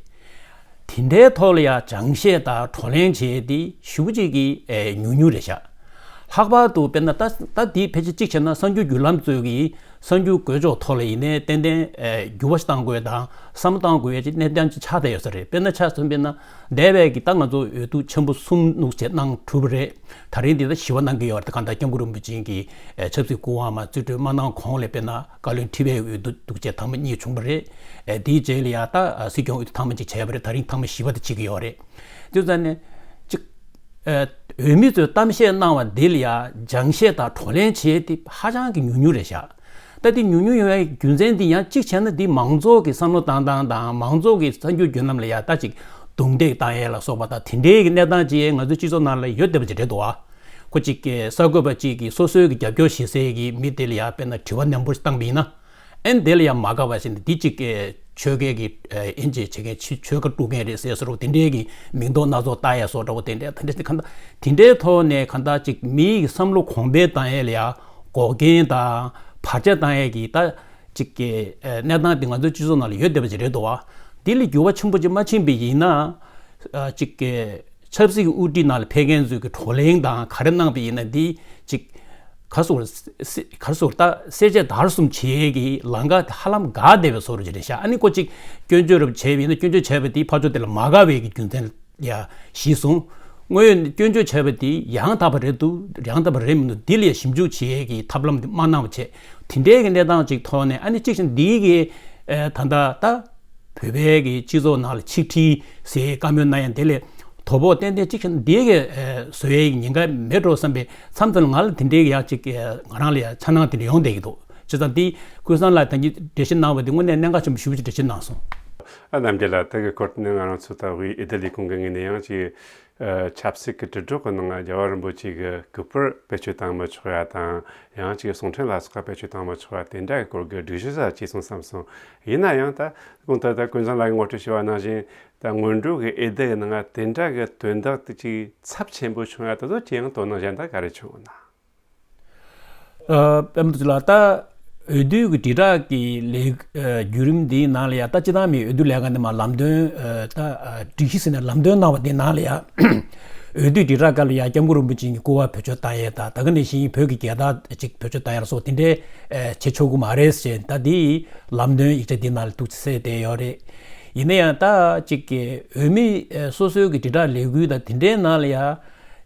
དེ་འདྲའི་ཐོག་ལ་ཡང་སྦྱང་བཤད་དང་བགྲོ་གླེང་བྱས་ཏེ་ཞེ་པོ་ཅིག་གི་ཨེ་ཉུང་ཉུང་རེད་ཤག་ལྷག་པར་དུ་དཔེར་ན་ད་ད་འདི་ཕལ་ཆེར་གཅིག་བྱས་ན་གསར་འགྱུར་བརྒྱུད་ལམ་ཚོས་ཀྱིས་གསར་འགྱུར་འགོད་ཕྱོགས་ཐོག་ལ་ཡིན་ནའི་ཏན་ཏན་ཨེ་འགྱུར་བ་ཞིག་གཏང་དགོས་དང་བསམ་བློ་གཏང་དགོས་ཡ་ཅིག་གནས་སྟངས་ཅིག་ཆགས་བསྡད་ཡོད་ས་རེད། དཔེར་ན་ཆ་མཚོན་དཔེར་ན་འདས་པའི་གི་ད་ང་ཚོ་འོས་བསྡུ་ཆེན་པོ་གསུམ་ནུབ་བྱས་གནང་གྲུབ་པ་རེད། ད་རིང་འདི་ད་བཞི་པ་གནང་གི་ཡོད་རེད། ད་གང་ལྟར་སྐྱབས་མགོན་རིན་པོ་ཆེ་གིས་ཨེ་ཆབ་སྲིད་སྐུ་དབང་མ་རྩིས་སྤྲོད་མ་གནང་གོང་ལ་དཔེར་ན་བཀའ་བློན་ཁྲི་པའི་འོས་བསྡུ་འདུག་བྱས་ཐེངས་མ་གཉིས་བྱུང་བ་རེད། ཨེ་དེའི་རྗེས་ལ་ཡ་ད་ཨ་སྲིད་སྐྱོང་འོས་བསྡུ་ཐེངས་མ་གཅིག་བྱས་པ་རེད། ད་རིང་ཐེངས་མ་བཞི་པ་དེ་བྱེད་ཀྱི་ཡོད་རེད། དེ་ཙང་ནས་གཅིག་ཨ་འོས་མི་ཚོས་གཏམ་བཤད་གནང་བ་འདི་ལ་ཡ་སྦྱང་བཤད་དང་བགྲོ་གླེང་བྱེད་དེ་ཧ་ཅང་གི་ཉུང་ཉུང་རེད་ཤག་ད་དེ་ཉུང་ཉུང་ཡོང་བའི་རྒྱུ་མཚན་དེ་ཡང་གཅིག་བྱས་ན་དེ་མང་ཚོགས་ཀྱི་བསམ་བློ་བཏང་སྟངས་དང་མང་ཚོགས་ཀྱི་གསར་འགྱུར་བརྒྱུད་ལམ་ལ་ཡ་ད་ཅིག་རྡུང་རྡེག་བཏང་ཡས་ལ་སོགས་པ་དང་དེ་འདྲའི་གི་གནས་སྟངས་ཅིག་ང་ཚོའི་སྤྱི་ཚོགས་ནང་ལ་ཡོད་བསྡད་པ་ཅིག་རེད་འདུག་ཨ། ཁོ་ཅིག་གི་གསར་འགོད་པ་ཅིག་གིས་སོ་སོའི་གི་རྒྱབ་སྐྱོར་བྱེད་སའི་གི་མི་དེ་ལ་ཡ་དཔེར་ན་དྲི་བ་ནན་པོ་ཞིག་བཏང་པ་ཡིན་ན། ཨན་དེ་ལ་ཡང་མ་དགའ་བ་ཞིག་འདི་གཅིག་གི་ཆོལ་ཁའི་གི་ཨེ་ཨིན་ཇི་བྱེད་མཁན་ཆོལ་ཆོལ་ཁ་དཀྲུག་མཁན་རེད་ཟེར་སོ་རོག་དེ་འདྲའི་གི་མིང་འདོགས་སྣ་ཚོགས་བཏགས་ཡ་སོགས་འདྲ་བོ་དེ་འདྲའི་ད་འདྲ་ཞིག་གང་ལྟར་དེ་འདྲའི་ཐོག་ནས་གང་ལྟར་ཅིག་མིའི་གི་བསམ་བློ་གོང་འཕེལ་བཏང་ཡས་ལ་ཡ་འགོག་རྐྱེན་དང་བར་ཆད་བཏང་ཡས་ཀྱི་ད་ཅིག་གི་ཨེ་གནས་སྟངས་དེ་ང་ཚོའི་སྤྱི་ཚོགས་ནང་ལ་ཡོད་བསྡད་པ་ཅིག་རེད་འདུག་བ། འདི་ལ་འགྱུར་བ་ཆེན་པོ་ཅིག་མ་ཕྱིན་པ་ཡིན་ན་ཨ་ཅིག་གི་ཆབ་སྲིད་ཀྱི་དབུ་ཁྲིད་ནང་ལ་ཕེབས་མཁན་ཚོས་ཀྱི་བགྲོ་གླེང་དང་ག་རེ་གནང་པ་ཡིན་ན་འདི་ཅིག་ག་སོར་ག་སོར་ད་བསྲེ་བཅད་བརྡར་གསུམ་བྱེད་ཀྱི་ལམ་ཁ་དེ་ཧ་ལམ་འགག་བསྡད་པའི་བཟོ་འདྲ་ཅིག་རེད་ཤག་ཨ་ནི་ཁོ་ཅིག་སྐྱོན་བརྗོད་རབ་བྱས་པ་ཡིན་ན་སྐྱོན་བརྗོད་བྱས་པ་དེ་ཕར་ཕྱོགས་དེ་ལ་མ་དགའ་བའི་གི་རྒྱུ་མཚན་ཡ་གཞི་བཟུང་། དངོས་ཡོད་སྐྱོན་བརྗོད་བྱས་པ་དེ་ཡང་དག་པ་རེད་འདུག་ཡང་དག་པ་རེད་མི་འདུག་འདི་ལ་ཡ་ཞིབ་འཇུག་བྱེད་ཀྱི་ཐབས་ལམ་དེ་མ་གནང་བ་བྱས། དེ་འདྲའི་གི་གནས་སྟངས་ཅིག་ཐོག་ནས་ཨ་ནི་གཅིག་བྱས་ན་འདི་གི་ཨེ་ད་ལྟ་ད། བོད་པའི་གི་སྤྱི་ཚོགས་ནང་ལ་ཆིག་སྒྲིལ་ཟེར་བཀའ་མོལ་གནང་ཡ་དེ་ལས་དོ་ཕོག་ཏན་ཏན་གཅིག་བྱས་ན་འདི་གི་ཨེ་བཟོ་ཡའི་ཉེན་ཁ་མེད་འགྲོ་བསམ་པའི་མཚམས་མཚམས་ལ་ང་ལ་དེ་འདྲའི་གི་ཡང་གཅིག་ཨེ་ང་རང་ལ་ཡང་འཆར་སྣང་དེ་འདྲ་ཡོང་བསྡད་ཀྱི་འདུག་བྱས་ཙང་འདི་ཀུན་བཟང་ལགས་ད་གིན་འགྲེལ་བཤད་གནང་བ་དེ་དངོས་གནས་གནད་འགག་ཆེན་པོ་ཞེ་པོ་ཅིག་འགྲེལ་བཤད་གནང་སོང་། ཨ་རྣམ་རྒྱལ་ལགས། ད་གི་སྐོར་དེ་ནི་ང་རང་ཚོ་ད་དབུས་འོས་བསྡུ་ལས་ཁུངས་ཀྱི་ངོས་ནས་ཡང་ཅིག་ཨ་ཆབ་སྲིད་ཀྱི་དྲིལ་སྒྲོག་གི་ནང་རྒྱལ་བ་རིན་པོ་ཆེ་གི་གུས་པར་བེད་སྤྱོད་བཏང་མི་ཆོག་ཡ་དང་ཡང་ཅིག་གསུང་འཕྲིན་ལ་སོགས་པ་བེད་སྤྱོད་བཏང་མི་ཆོག་ཡ་དེ་འདྲ་གི་སྐོར་གྱི་སྒྲིག་གཞི་གསར་བཅོས་སོང་བསམ་སོང་། ཡིན་ན་ཡང་ད་གོང་དུ་ད་ཀུན་བཟང་ལགས་ཀྱིས་ངོ་སྤྲོད་བྱས་པ་ནང་བཞིན་ད་སྔོན་འགྲོ་གི་འོས་བསྡུ་གི་ནང་དེ་འདྲ་གི་དོན་དག་དེ་ཅིག་ཚབས་ཆེན་པོ་བྱུང་ཡ་ད་དུང་ཅི་ཡང་དོ་སྣང་གཞན་དག་ག་རེ་བྱུང་ན། ཨ་པད་མ་རྡོ་རྗེ་ལགས། ད་འོས་བསྡུ་གི་དྲིལ་བསྒྲགས་ཀྱི་ལས་ཨ་བརྒྱུད་རིམ་འདིའི་ནང་ལ་ཡ་ད་སྤྱི་བཏང་མི་འོས་བསྡུ་ལས་ཁང་ནས་མ་ལམ་སྟོན་ཨ་ད་ཨ་སྒྲིག་གཞི་ཟེར་ནས་ལམ་སྟོན་གནང་བ་འདིའི་ནང་ལ་ཡ་འོས་བསྡུ་དྲིལ་བསྒྲགས་སྐབས་ལ་ཡ་སྐྱབས་མགོན་རིན་པོ་ཆེ་གི་སྐུ་པར་བེད་སྤྱོད་བཏང་ཡས་དང་ད་ག་ནང་བཞིན་བོད་ཀྱི་རྒྱལ་དར་ཅིག་བེད་སྤྱོད་བཏང་ཡས་ལ་སོགས་དེ་འདྲའི་ཨ་བྱེད་ཆོག་གི་མ་རེད་ཟེར་ད་འདི་ལམ་སྟོན་ཡིག་ཆ་འདིའི་ནང་ལ་འདུག་གསལ་བསྡད་ཡོད་རེད། ཡིན་ན་ཡང་ད་ཅིག་གི་འོས་མི་ཨ་སོ་སོའི་གི་དྲིལ་བསྒྲགས་ལས་འགུལ་དང་དེ་འདྲའི་ནང་ལ་ཡ་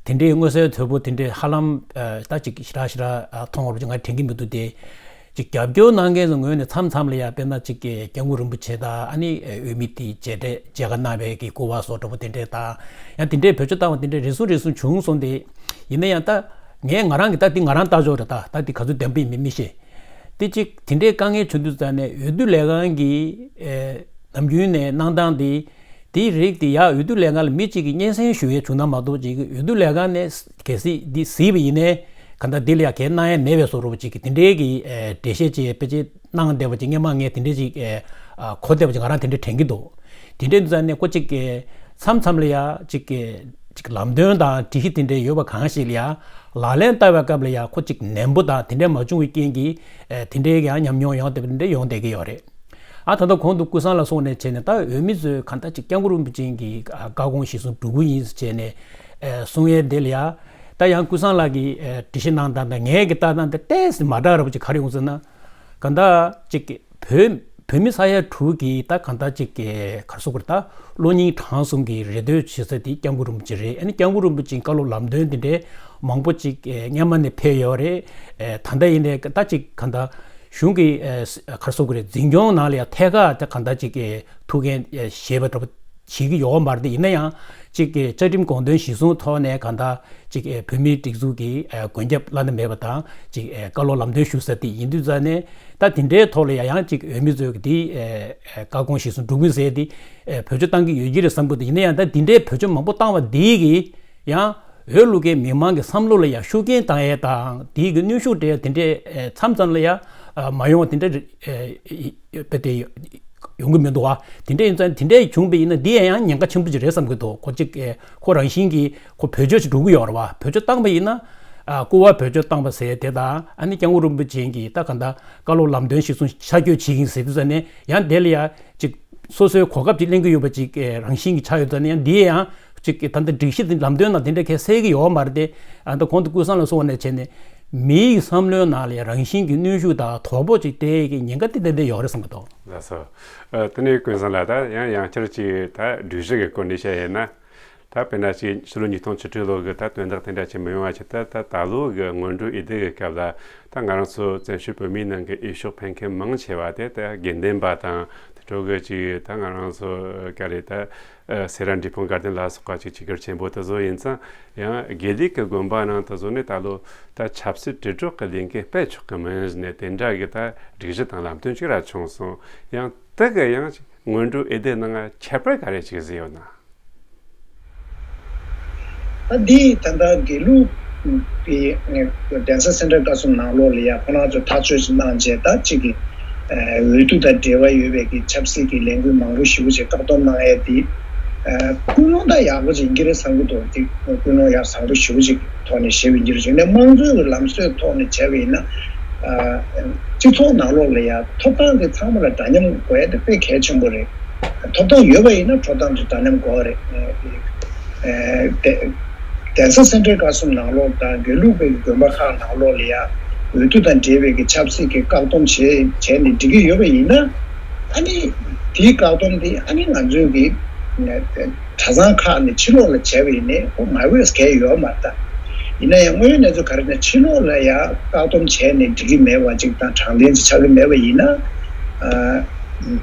དེ་འདྲའི་མངོན་གསལ་དོད་པོ་དེ་འདྲའི་ཧ་ལམ་ཨ་ད་ཅིག་ཞེ་དྲག་ཞེ་དྲག་ཨ་མཐོང་བ་ང་དྲན་གྱི་མི་འདུག་སྟེ། ཅིག་རྒྱབ་སྐྱོར་གནང་མཁན་ཚོའི་ངོས་ནས་མཚམས་མཚམས་ལ་ཡ་དཔེར་ན་ཅིག་གི་སྐྱབས་མགོན་རིན་པོ་ཆེ་དང་ཨ་ནི་ཨ་འོས་མི་དེའི་མཇལ་འཕྲད་མཇལ་ཁ་གནང་བའི་གི་སྐུ་པར་སོགས་འདྲ་པོ་དེ་འདྲའི་དང་ཡང་དེ་འདྲའི་བེད་སྤྱོད་བཏང་བ་དེ་འདྲའི་རེ་ཟུང་རེ་ཟུང་བྱུང་སོང་སྟེ། ཡིན་ན་ཡང་ད་ངས་ང་རང་གི་ད་འདི་ང་རང་ལྟ་ཕྱོགས་རེད། ད་ད་འདི་ག་ཚོད་བདེན་པ་ཡིན་མིན་མི་ཤེས། དེ་གཅིག་དེ་འདྲའི་དཀའ་ངལ་བྱུང་དུས་ཙང་ནས་འོས་བསྡུ་ལས་ཁང་གིས་ཨེ་ནམ་རྒྱུན་ནས་གནང་སྟངས་དེ་དེའི་རིགས་དེ་ཡང་འོས་བསྡུ་ལས་ཁང་ལ་མི་གཅིག་གིས་སྙན་སེང་ཞུ་ཡས་བྱུང་ན་མ་གཏོགས་ཅིག་འོས་བསྡུ་ལས་ཁང་ནས་གལ་སྲིད་འདི་གཟིགས་པ་ཡིན་ནའི་གང་ལྟར་འདི་ལ་ཡང་གལ་གནང་ཡས་མེད་པའི་བཟོ་འདྲ་པོ་ཅིག་གི་དེ་འདྲའི་གི་ཨེ་འགྲེལ་བཤད་ཅིག་ཕལ་ཆེར་གནང་བསྡད་པ་ཅིག་སྔོན་མ་ངས་དེ་འདྲའི་ཅིག་ཨེ་ཨ་གོ་བསྡད་པ་ཅིག་ང་རང་དེ་འདྲ་དྲན་གྱི་འདུག་དེ་འདྲའི་དུས་ཙང་ནས་ཁོ་ཅིག་གི་མཚམས་མཚམས་ལ་ཡ་ཅིག་གི་ཅིག་ལམ་སྟོན་དང་སྒྲིག་གཞི་དེ་འདྲའི་ཡོད་པ་གང་ཞིག་ལ་ཡ་ལག་ལེན་བསྟར་བའི་སྐབས་ལ་ཡ་ཁོ་ཅིག་ནན་པོ་དང་དེ་འདྲའི་མ་བྱུང་བའི་རྐྱེན་གྱིས་ཨེ་དེ་འདྲའི་ཡང་ཉམས་མྱོང་ཡོང་བསྡད་པ་དེ་འདྲ་ཡོང་བསྡད་ཀྱི་ཡོད་རེད། ཨ་ད་ལྟ་གོང་དུ་ཀུན་བཟང་ལགས་གསུངས་ནས་བྱས་ནས་ད་འོས་མི་ཚོས་གང་ལྟར་ཅིག་སྐྱབས་མགོན་རིན་པོ་ཆེ་གི་ཨ་བཀའ་དགོངས་གཞིར་བཟུང་སྒྲུབ་ཀྱི་ཡིན་ཟེར་བྱས་ནས་ཨེ་གསུང་ཡས་དེ་ལ་ཡ་ད་ཡང་ཀུན་བཟང་ལགས་ཀྱིས་ཨེ་འགྲེལ་བཤད་གནང་སྟངས་དང་ངས་ཀྱི་ལྟ་སྟངས་དེ་ཏོག་ཙམ་མ་འདྲ་བ་ཅིག་ག་རེ་ཡོང་ཟེར་ན། གང་ལྟར་ཅིག་བོད་བོད་མི་ས་ཡ་དྲུག་གིས་ད་གང་ལྟར་ཅིག་གི་ག་རེ་ཟེར་དགོས་རེད། ད་བློ་སྙིང་བྲང་གསུམ་གྱི་རེ་ལྟོས་བྱེད་ས་དེ་སྐྱབས་མགོན་རིན་པོ་ཆེ་རེད། ཨ་ནི་སྐྱབས་མགོན་རིན་པོ་ཆེའི་བཀའ་སློབ་ལམ་སྟོན་དེ་འདྲའི་མང་པོ་ཅིག་སྔོན་མ་ནས་ཕེབས་ཡོད་རེད། ད་ལྟ་ཡིན་ནའི་ད་ཅིག་གང་ལྟར་གཞུང་གི་ག་རེ་ཟེར་དགོས་རེད། འཛིན་སྐྱོང་ནང་ལ་ཡང་ཐད་ཀར་ད་གང་ལྟར་ཅིག་ཐུགས་འགན་བཞེས་པ་འདྲ་པོ་བྱེད་ཀྱི་ཡོད་མ་རེད། ཡིན་ན་ཡང་ཅིག་གི་བཅའ་ཁྲིམས་དགོངས་དོན་གཞིར་བཟུང་ཐོག་ནས་གང་ལྟར་ཅིག་ཨེ་བོད་མིའི་སྒྲིག་འཛུགས་ཀྱི་ཨེ་མགོན་སྐྱབས་བླ་ན་མེད་པ་དང་ཅིག་ཨེ་བཀའ་སློབ་ལམ་སྟོན་ཞུ་ས་དེ་ཡིན་དུས་ཙང་ནས་ད་དེ་འདྲའི་ཐོག་ལ་ཡང་ཡང་ཅིག་འོས་མི་ཚོས་ཀྱི་དེ་ཨེ་ཨེ་བཀའ་དགོངས་གཞིར་བཟུང་སྒྲུབ་ཀྱི་ཟེར་དེ་ཨེ་བེད་སྤྱོད་བཏང་གི་ཡོད་ཀྱི་རེད་བསམ་གི་འདུག་ཡིན་ན་ཡང་ད་དེ་འདྲའི་བེད་སྤྱོད་མང་པོ་བཏང་བ་དེ་གིས་ཡང་འོས་བླུག་མཁན་མི་མང་གི་བསམ་བློ་ལ་ཡང་ཤུགས་རྐྱེན་བཏང་ཡས་དང་དེའི་གི་གནོན་ཤུགས་སྤྲད་ཡས་དེ་འདྲའི་ཨེ་མཚམས་མཚམས་ལ་ཡང་ཨ་མ་ཡོང་བ་དེ་འདྲ་ཨེ་དཔེ་དེ་ཡོང་གི་མི་འདུག་བ། དེ་འདྲ་ཡིན་ཙང་དེ་འདྲ་བྱུང་བ་ཡིན་ན་འདི་ཡང་ཉེན་ཁ་ཆེན་པོ་ཅིག་རེད་བསམ་གྱི་འདུག་ཁོ་གཅིག་ཨེ་ཁོ་རང་བཞིན་གྱིས་ཁོ་བེད་སྤྱོད་ཅིག་འགྲོ་གི་ཡོད་རེད་བ། བེད་སྤྱོད་བཏང་བ་ཡིན་ན་ ཨ་སྐུ་པར་བེད་སྤྱོད་བཏང་བ་ཟེར་དེ་དང་། ཨ་ནི་སྐྱབས་མགོན་རིན་པོ་ཆེ་གིས་ད་ག་འདྲ་བཀའ་སློབ་ལམ་སྟོན་གཞིར་བཟུང་ཆ་བགོས་བྱེད་ཀྱི་ཡིན་ཟེར་དུས་ཙ་ནས། ཡང་དེ་ལ་ཡ་ཅིག་སོ་སོའི་གོ་སྐབས་ཅིག་ལེན་གྱི་ཡོད་པ་ཅིག་རང་བཞིན་གྱི་ཆགས་ཡོད་ཙ་ནས། ཡང་འདི་ཡང་ཅིག་ད་ལྟ་སྒྲིག་གཞི་འདི་ལམ་སྟོན་ནང་དེ་འདྲ་གས་གསལ་གྱི་ཡོད་མ་རེད་དེ། ཨ་ད་གོང་དུ་ཀུན་བཟང་ལགས་གསུངས་པ་ནང་བཞིན་བྱས་ནས། མིའི་བསམ་བློའི་ནང་ལ་ཡ་རང་བཞིན་གྱི་གནོན་ཤུགས་དང་དོ་ཕོག་ཅིག་སྟེར་ཡས་ཀྱི་ཉེན་ཁ་དེ་ཏན་ཏན་ཡོད་རེད་བསམ་གྱི་འདུག་ལགས་སོ། ཨ་དེ་ནས་ཀུན་བཟང་ལགས། ད་ཡང་ཡང་བསྐྱར་ཅིག་ད་སྒྲིག་གཞི་གི་སྐོར་ནས་བཤད་ཡོད་ན། ད་དཔེར་ན་ཅིག་ཕྱི་ལོ་ཉིས་སྟོང་བཅུ་དྲུག་ལོ་གི་ད་དོན་དག་དེ་འདྲ་ཅིག་མི་ཡོང་བ་ཆེད་དུ། ད་ད་ལོ་གི་སྔོན་འགྲོའི་འོས་བསྡུ་གི་སྐབས་ལ་ད་ང་རང་ཚོ་བཙན་བྱོལ་བོད་མིའི་ནང་གི་འོས་ཤོག་འཕེན་མཁན་མང་ཆེ་བ་དེ་ད་དགེ་འདུན་པ་དང་། དེ་འཕྲོ་གི་ཅིག་ད་ང་རང་ཚོ་ག་རེ་ད་སེ་ར་འབྲས་སྤུངས་དགའ་ལྡན་ལ་སོགས་པ་ཅིག་སྤྱི་སྒེར་ཆེན་པོ་དེ་ཚོ་ཡིན་ཙང་། ཡང་དགེ་ལུགས་ཀྱི་དགོན་པ་ནང་དེ་ཚོ་ནས་ད་ལོ་ད་ཆབ་སྲིད་དྲིལ་སྒྲོག་གི་ལས་འགན་སྤེལ་ཆོག་གི་མིན་ནས་དེ་འདྲ་གི་ད་སྒྲིག་གཞི་དང་ལམ་སྟོན་ཅིག་ར་བྱུང་སོང་། ཡང་དེ་གི་ཡང་སྔོན་འགྲོའི་འོས་བསྡུ་ནང་ཁྱད་པར་ག་རེ་ཅིག་བཟོས་ཡོད་ན། ཨ་འདི་ད་ལྟ་དགེ་ལུགས་པའི་གདན་ས་སེ་འབྲས་དགའ་གསུམ་ནང་ལོགས་ལ་ཡ་ཁོ་རང་ཚོ་ཐག་གཅོད་ཅིག་གནང་རྗེས། ད་ཅིག་གི་འོས་བསྡུ་དང་འབྲེལ་བ་ཡོད་པའི་གི་ཆབ་སྲིད་ཀྱི་ལས་འགུལ་མང་པོ་ཞེ་པོ་ཅིག་བཀག་སྡོམ་གནང་ཡས་དེ། ཀུན་སློང་ད་ཡག་པོ་ཅིག་ཡིན་གྱི་རེད་བསམ་གྱི་འདུག་དེ་ཀུན་སློང་ཡག་བཟང་པོ་ཞེ་པོ་ཅིག་ཐོག་ནས་བྱས་པ་ཡིན་གྱི་རེད། བྱས་ནས་དམངས་གཙོའི་གི་ལམ་སྲོལ་ཐོག་ནས་བྱས་པ་ཡིན་ན། སྤྱི་ཚོགས་ནང་ལོགས་ལ་ཡ་ཐོབ་ཐང་དེ་ཚང་མ་ལ་འདྲ་མཉམ་དགོས་ཡ་དེ་དཔེ་གལ་ཆེན་པོ་རེད། ཐོབ་ཐང་ཡོད་པ་ཡིན་ན་འགྲོ་སྟངས་དེ་འདྲ་མཉམ་དགོས་པ་རེད། ཨ་དེ་གདན་ས་སེ་འབྲས་དགའ་གསུམ་ནང་ལོགས་དང་དགེ་ལུགས་པའི་དགོན་པ་ཁག་ནང་ལོགས་ལ་ཡ་འོས་བསྡུ་དང་འབྲེལ་བའི་གི་ཆབ་སྲིད་ཀྱི་བཀག་སྡོམ་བྱས་བྱས་ནས་འགྲིག་གི་ཡོད་པ་ཡིན་ན། ཨ་ནི་དེའི་བཀག་སྡོམ་དེ་ཨ་ནི་ང་ཚོའི་གི་གྲྭ་ཚང་ཁག་ནས་ཕྱི་ལོགས་ལ་བྱས་པ་ཡིན་ནའི་ཁོ་མ་འོས་གལ་ཡོད་མ་རེད་ད། ཡིན་ན་ཡང་དངོས་ཡོད་གནས་ཚུལ་ག་རེ་ན། ཕྱི་ལོགས་ལ་ཡ་བཀག་སྡོམ་བྱས་ནས་འགྲིག་གི་མེད་པ་ཅིག་དང་དྲང་བདེན་ཅིག་ཆགས་ཀྱི་མེད་པ་ཡིན་ན། ཨ་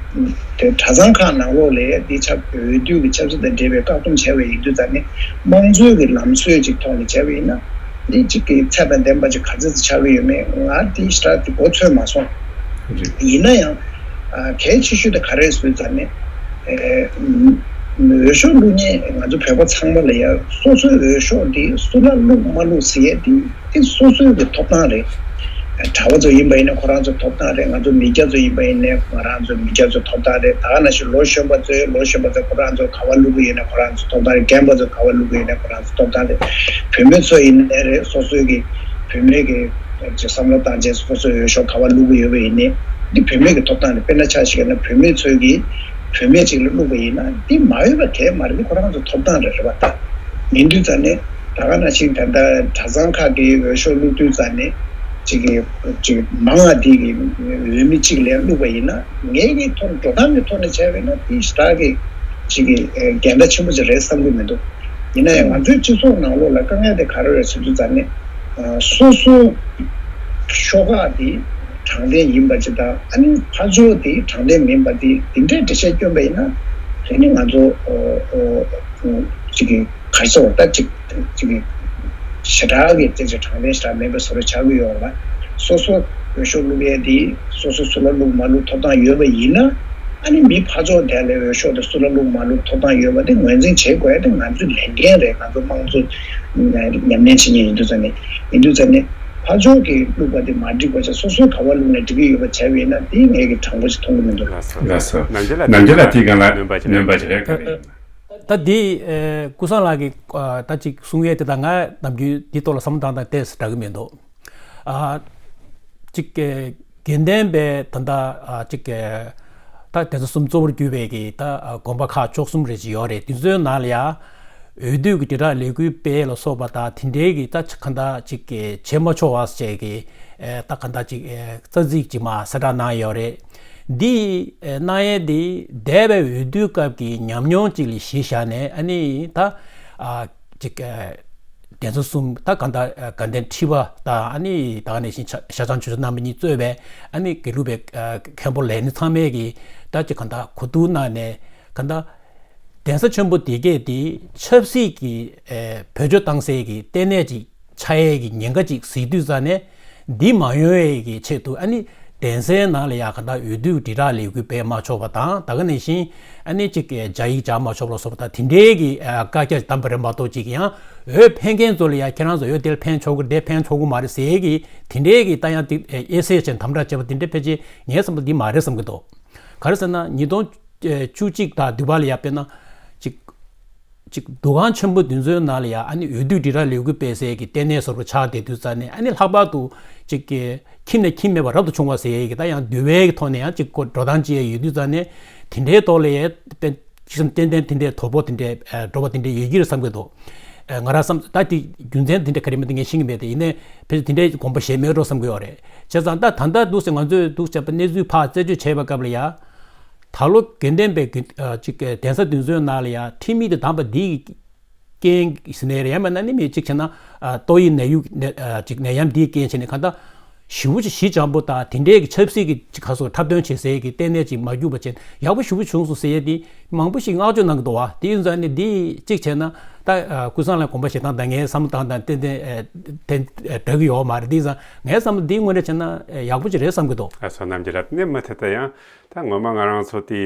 དེ་གྲྭ་ཚང་ཁག་ནང་ལོགས་ལ་འདི་ཆབ་འོས་བསྡུ་གི་ཆབ་སྲིད་དང་འབྲེལ་བའི་བཀག་སྡོམ་བྱས་པ་ཡིན་དུས་ཙ་ནས། དམངས་གཙོའི་གི་ལམ་སྲོལ་ཅིག་ཐོག་ནས་བྱས་པ་ཡིན་ན། འདི་གཅིག་གི་ཚད་དང་ལྡན་པ་ཅིག་ག་ཚོད་ཅིག་ཆགས་ཀྱི་ཡོད་མེད་ང་འདི་ཞེ་དྲག་གི་མགོ་ཚོད་མ་སོང་། རེད། ཡིན་ན་ཡང་ཨ་གལ་ཆེ་ཤོས་དེ་ག་རེ་ཟེར་ཙ་ནས། ཨེ་འོས་ཤོག་བླུག་མཁན་ང་ཚོ་བོད་པ་ཚང་མ་ལ་ཡ་སོ་སོའི་འོས་ཤོག་འདི་སུ་ལ་བླུག་མ་བླུག་ཟེར་ཡས་འདི་འདི་སོ་སོའི་གི་ཐོབ་ཐང་རེད། གྲྭ་པ་ཚོ་ཡིན་པ་ཡིན་ན་ཁོ་རང་ཚོའི་ཐོབ་ཐང་རེད། ང་ཚོ་མི་སྐྱ་ཚོ་ཡིན་པ་ཡིན་ན་ང་རང་ཚོ་མི་སྐྱ་ཚོའི་ཐོབ་ཐང་རེད། ད་ག་ནང་བཞིན་ལོ་གཞོན་པ་ཚོས་ལོ་གཞོན་པ་ཚོས་ཁོ་རང་ཚོ་ག་པར་བླུག་གི་ཡོད་ན་ཁོ་རང་ཚོའི་ཐོབ་ཐང་རེད། རྒན་པ་ཚོས་ག་པར་བླུག་གི་ཡོད་ན་ཁོ་རང་ཚོའི་ཐོབ་ཐང་རེད། བུད་མེད་ཚོ་ཡིན་ནའི་རེད། སོ་སོའི་གི་བུད་མེད་ཀྱི་ཅིག་བསམ་བློ་བཏང་རྗེས་སོ་སོའི་འོས་ཤོག་ག་པར་བླུག་གི་ཡོད་པ་ཡིན་ནའི་འདི་བུད་མེད་ཀྱི་ཐོབ་ཐང་རེད། དཔེར་ན་ཆ་བཞག་ན་བུད་མེད་ཚོས་གི་བུད་མེད་ཅིག་ལ་བླུག་པ་ཡིན་ན་འདི་མ་འོས་པ་གང་ཡང་མ་རེད། འདི་ཁོ་རང་ཚོའི་ཐོབ་ཐང་རེད། རེད་པ། ད་ཡིན་དུས་ཙ་ནས་ད་ག་ནང་བཞིན་ད་ལྟ་གྲྭ་ཚང་ཁག་གི་འོས་ཤོག་བླུག་དུས་ཙ་ནས་ཅིག་གི་ཅིག་མང་བ་འདི་གི་འོས་མི་གཅིག་ལ་བླུག་པ་ཡིན་ན། ངེད་ཀྱི་ཐོག་འགྲོ་སྟངས་ཀྱི་ཐོག་ནས་བྱས་པ་ཡིན་ན་འདི་ཞེ་དྲག་གི་ཅིག་གི་འགལ་ཟླ་ཆེན་པོ་ཅིག་རེད་བསམ་གྱི་མི་འདུག་ཡིན་ན་ཡང་ང་ཚོའི་སྤྱི་ཚོགས་ནང་ལོགས་ལ་དཀའ་ངལ་དེ་ག་རེ་རེད་ཟེར་དུས་ཙ་ནས། སོ་སོ་ཤོག་ཁག་དེ་དྲང་བདེན་ཡིན་པ་ཅིག་དང་། ཨ་ནི་ཕར་ཕྱོགས་དེ་དྲང་བདེན་མིན་པ་དེ་འདི་འདྲའི་འགྲེལ་བཤད་བསྐྱོན་པ་ཡིན་ན། དེ་ནི་ང་ཚོ་ཨོ་ཨོ་ཅིག་གི་ག་རེ་ཟེར་བ། ད་ཅིག་ཅིག་གི་ཞེ་དྲག་གི་ཅིག་ཅིག་དྲང་བདེན་ཞེ་དྲག་མེད་པའི་བཟོ་འདྲ་ཆགས་ཀྱི་ཡོད་རེད་པ། སོ་སོ་འོས་ཤོག་བླུག་ཡས་དེ་སོ་སོ་སུ་ལ་བླུག་མ་བླུག་ཐོབ་ཐང་ཡོད་པ་ཡིན་ན། ཨ་ནི་མི་ཕར་ཕྱོགས་དེ་ལ་འོས་ཤོག་དེ་སུ་ལ་བླུག་མ་བླུག་ཐོབ་ཐང་ཡོད་པ་དེ་ངོས་འཛིན་བྱེད་དགོས་ཡ་དེ་ང་ཚོའི་ལས་འགན་རེད། ང་ཚོ་དམངས་གཙོ་ཉམས་ལེན་བྱེད་མཁན་ཡིན་དུས་ཙ་ནས། ཡིན་དུས་ཙ་ནས་ཕར་ཕྱོགས་ཀྱིས་བླུག་པ་དེ་མ་འགྲིག་པ་བྱས་སོ་སོའི་ག་པར་བླུག་ན་འགྲིག་གི་ཡོད་པ་བྱས་པ་ཡིན་ན་དེ་ངས་ཀྱི་དྲང་པོ་ཞིག་མཐོང་གི་མི་འདུག་ལགས་སོ། ལགས་སོ། ནམ་རྒྱུན་ལ་ནམ་རྒྱུན་ལ་དེའི་སྒང་ལ་སྣོན་པ་བྱེད་རེད། སྣོན་པ་བྱེད་རེད། ད་འདི་ཨེ་ཀུན་བཟང་ལགས་ཀྱིས་ཨ་ད་ཅིག་གསུང་ཡས་དེ་དང་ང་ནམ་རྒྱུན་འདི་ཐོག་ལ་བསམ་བློ་བཏང་སྟངས་ཏོག་ཙམ་འདྲ་གི་མི་འདུག་ཨ་ཅིག་ཨེ་དགེ་ལྡན་པའི་ད་ལྟ་ཨ་ཅིག་ཨེ་ད་གདན་ས་གསུམ་གཙོ་བོར་གྱུར་པའི་གི་ད་ཨ་དགོན་པ་ཁག་བཅུ་གསུམ་རེ་ཅིག་ཡོད་རེད། དེ་ཚོའི་ནང་ལ་ཡ་འོས་བསྡུ་གི་དྲིལ་བསྒྲགས་ལས་འགུལ་སྤེལ་ལ་སོགས་པ་དང་དེ་འདྲའི་གི་ད་ཅིག་གང་ལྟར་ཅིག་གི་བྱེད་མ་ཆོག་པ་བཅས་ཀྱི་ཨེ་ད་གང་ལྟར་ཅིག་ཨེ་རྩ་ཚིག་ཅིག་མར་གསལ་བསྒྲགས་གནང་ཡོད་རེད། འདི་ཨེ་གནང་ཡས་འདི་འདས་པའི་འོས་བསྡུའི་སྐབས་ཀྱི་ཉམས་མྱོང་ཅིག་ལ་གཞི་བཞག་ནས། ཨ་ནི་ད་ཨ་ཅིག་ཨེ་གདན་ས་གསུམ་ད་གང་ལྟར་ཨེ་དགའ་ལྡན་ཁྲི་པ་དང་། ཨ་ནི་ད་ག་ནང་བཞིན་ཤ་ཤ་ཚང་ཆོས་གྲགས་རྣམ་པ་གཉིས་གཙོས་པའི་ཨ་ནི་དགེ་ལུགས་པའི་ཨེ་མཁན་པོ་ལས་སྣེ་ཚང་མས་ཀྱི་ད་ཅིག་གང་ལྟར་གོ་བསྡུར་གནང་ནས། གང་ལྟར་གདན་ས་ཆེན་པོ་འདི་གས་འདི་ཆབ་སྲིད་ཀྱི་ཨེ་བེད་སྤྱོད་བཏང་སའི་གི་ལྟེ་གནས་ཅིག་ཆགས་ཡས་ཀྱི་ཉེན་ཁ་ཅིག་གཟིགས་དུས་ཙ་ནས། འདི་མ་ཡོང་ཡས་ཀྱི་ཆེད་དུ་ཨ་ནི་གདན་སའི་ནང་ལ་ཡ་གང་ལྟར་འོས་བསྡུའི་དྲིལ་བསྒྲགས་ལས་འགུལ་སྤེལ་མ་ཆོག་པ་དང་། ད་ག་ནང་བཞིན་ཨ་ནི་ཅིག་གི་སྦྱར་ཡིག་སྦྱར་མ་ཆོག་པ་ལ་སོགས་པ་དང་། དེ་འདྲའི་གི་ཨ་བཀའ་རྒྱ་བཏང་བ་རེད་མ་གཏོགས། ཅིག་ཡང་འོས་འཕེན་མཁན་ཚོ་ལ་ཡ་ཁྱེད་རང་ཚོ་འོས་དེ་ལ་འཕེན་ཆོག་གི་རེད། དེ་འཕེན་ཆོག་གི་མ་རེད་ཟེར་གི་དེ་འདྲའི་གི་ད་ཡང་དེ་ཨེ་ཟེར་བྱས་དམ་དྲག་བྱས་པ་དེ་འདྲ་ཕལ་ཆེར་ངའི་བསམ་པ་འདི་མ་རེད་བསམ་གི་འདུག་ག་རེ་ཟེར་ན་ཉིས་སྟོང་བཅུ་གཅིག་དང་བསྡུར་བ་ལ་ཡ་དཔེར་ན་ཅིག་ཅིག་འདུ་ཁང་ཆེན་པོ་འདི་ཚོའི་ནང་ལ་ཡང་ཨ་ནི་འོས་བསྡུ་དྲིལ་བསྒྲགས་ལས་འགུལ་སྤེལ་སའི་གི་ལྟེ་གནས་བཟོ་འདྲ་ཆགས་བསྡད་དུས་ཙང་ནས། ཨ་ནི་ལྷག་པར་དུ་ཅིག་གི་ཁྱིམ་ནས་ཁྱིམ་མེད་པར་རབ་ཏུ་བྱུང་བ་ཟེར་ཡས་ཀྱི་ད་ཡང་འདུལ་བའི་གི་ཐོག་ནས་ཡང་ཅིག་གོ་འགྲོ་སྟངས་ཅིག་ཡོད་དུས་ཙང་ནས། དེ་འདྲའི་ཐོག་ལ་ཡང་ཏན་ཏན་དེ་འདྲའི་དོ་ཕོག་དེ་འདྲའི་འགྲོ་བ་དེ་འདྲའི་ཡོད་ཀྱི་རེད་བསམ་གྱི་འདུག་ང་རང་བསམ་ད་དེ་རྒྱུ་མཚན་དེ་འདྲ་ག་རེ་མིན་འདུག་ངས་ཤེས་ཀྱི་མེད་དེ། ཡིན་ནའི་ཕལ་ཆེར་དེ་འདྲའི་དགོངས་པ་བཞེས་མེད་འགྲོ་བསམ་གྱི་ཡོད་རེད། བྱས་ཙང་ད་ད་ལྟ་འདུག་སེ་ང་ཚོས་འདུག་བྱས་པ་གནས་ཚུལ་ཕར་རྩད་གཅོད་བྱས་པའི་སྐབས་ལ་ཡ། ད་ལོ་དགེ་ལྡན་པའི་གི་ཨ་ཅིག་གདན་ས་འདི་ཚོའི་ནང་ལ་ཡ་ཁྲིམས་ཡིག་དེ་བདམས་པ་འདིའི་རྐྱེན་ཟེར་ནའི་རེད། ཡང་མིན་ན་ནི་མི་གཅིག་བྱས་ན་ཨ་ཏོག་དབྱིབས་ནད་གཡོག་ནད་ཨ་ཅིག་ནད་ཡམས་འདིའི་རྐྱེན་བྱས་ནས་གང་ལྟར་ཞེ་པོ་ཅིག་ཞི་འཇམ་པོ་དང་དེ་འདྲའི་གི་ཆབ་སྲིད་ཀྱི་ཅིག་ཁ་སོགས་འཁྲབ་སྟོན་བྱེད་སའི་གི་ལྟེ་གནས་ཅིག་མ་གྱུར་པ་བྱས་ཡག་པོ་ཞེ་པོ་བྱུང་སོང་ཟེར་ཡས་དེ་མང་པོ་ཞིག་བསྔགས་བརྗོད་གནང་གི་འདུག་བ། དེ་ཡིན་ཙང་ནི་འདི་གཅིག་བྱས་ན་ད་ཨ་ཀུན་བཟང་ལགས་དགོངས་པ་བཞེས་སྟངས་དང་ངའི་བསམ་བློ་བཏང་སྟངས་ཏན་ཏན་ཨ་དེ་ཨ་འདྲ་གི་ཡོད་མ་རེད། དེ་ཡིན་ཙང་ངའི་བསམ་བློ་འདི་དངོས་གནས་བྱས་ན་ཨ་ཡག་པོ་ཅིག་རེད་བསམ་གི་འདུག་ཨ་བསོད་ནམས་ཀྱི་རབ་གནས་མུ་མཐུད་དུ་ཡང་། ད་ངོ་མ་ང་རང་ཚོ་དེའི་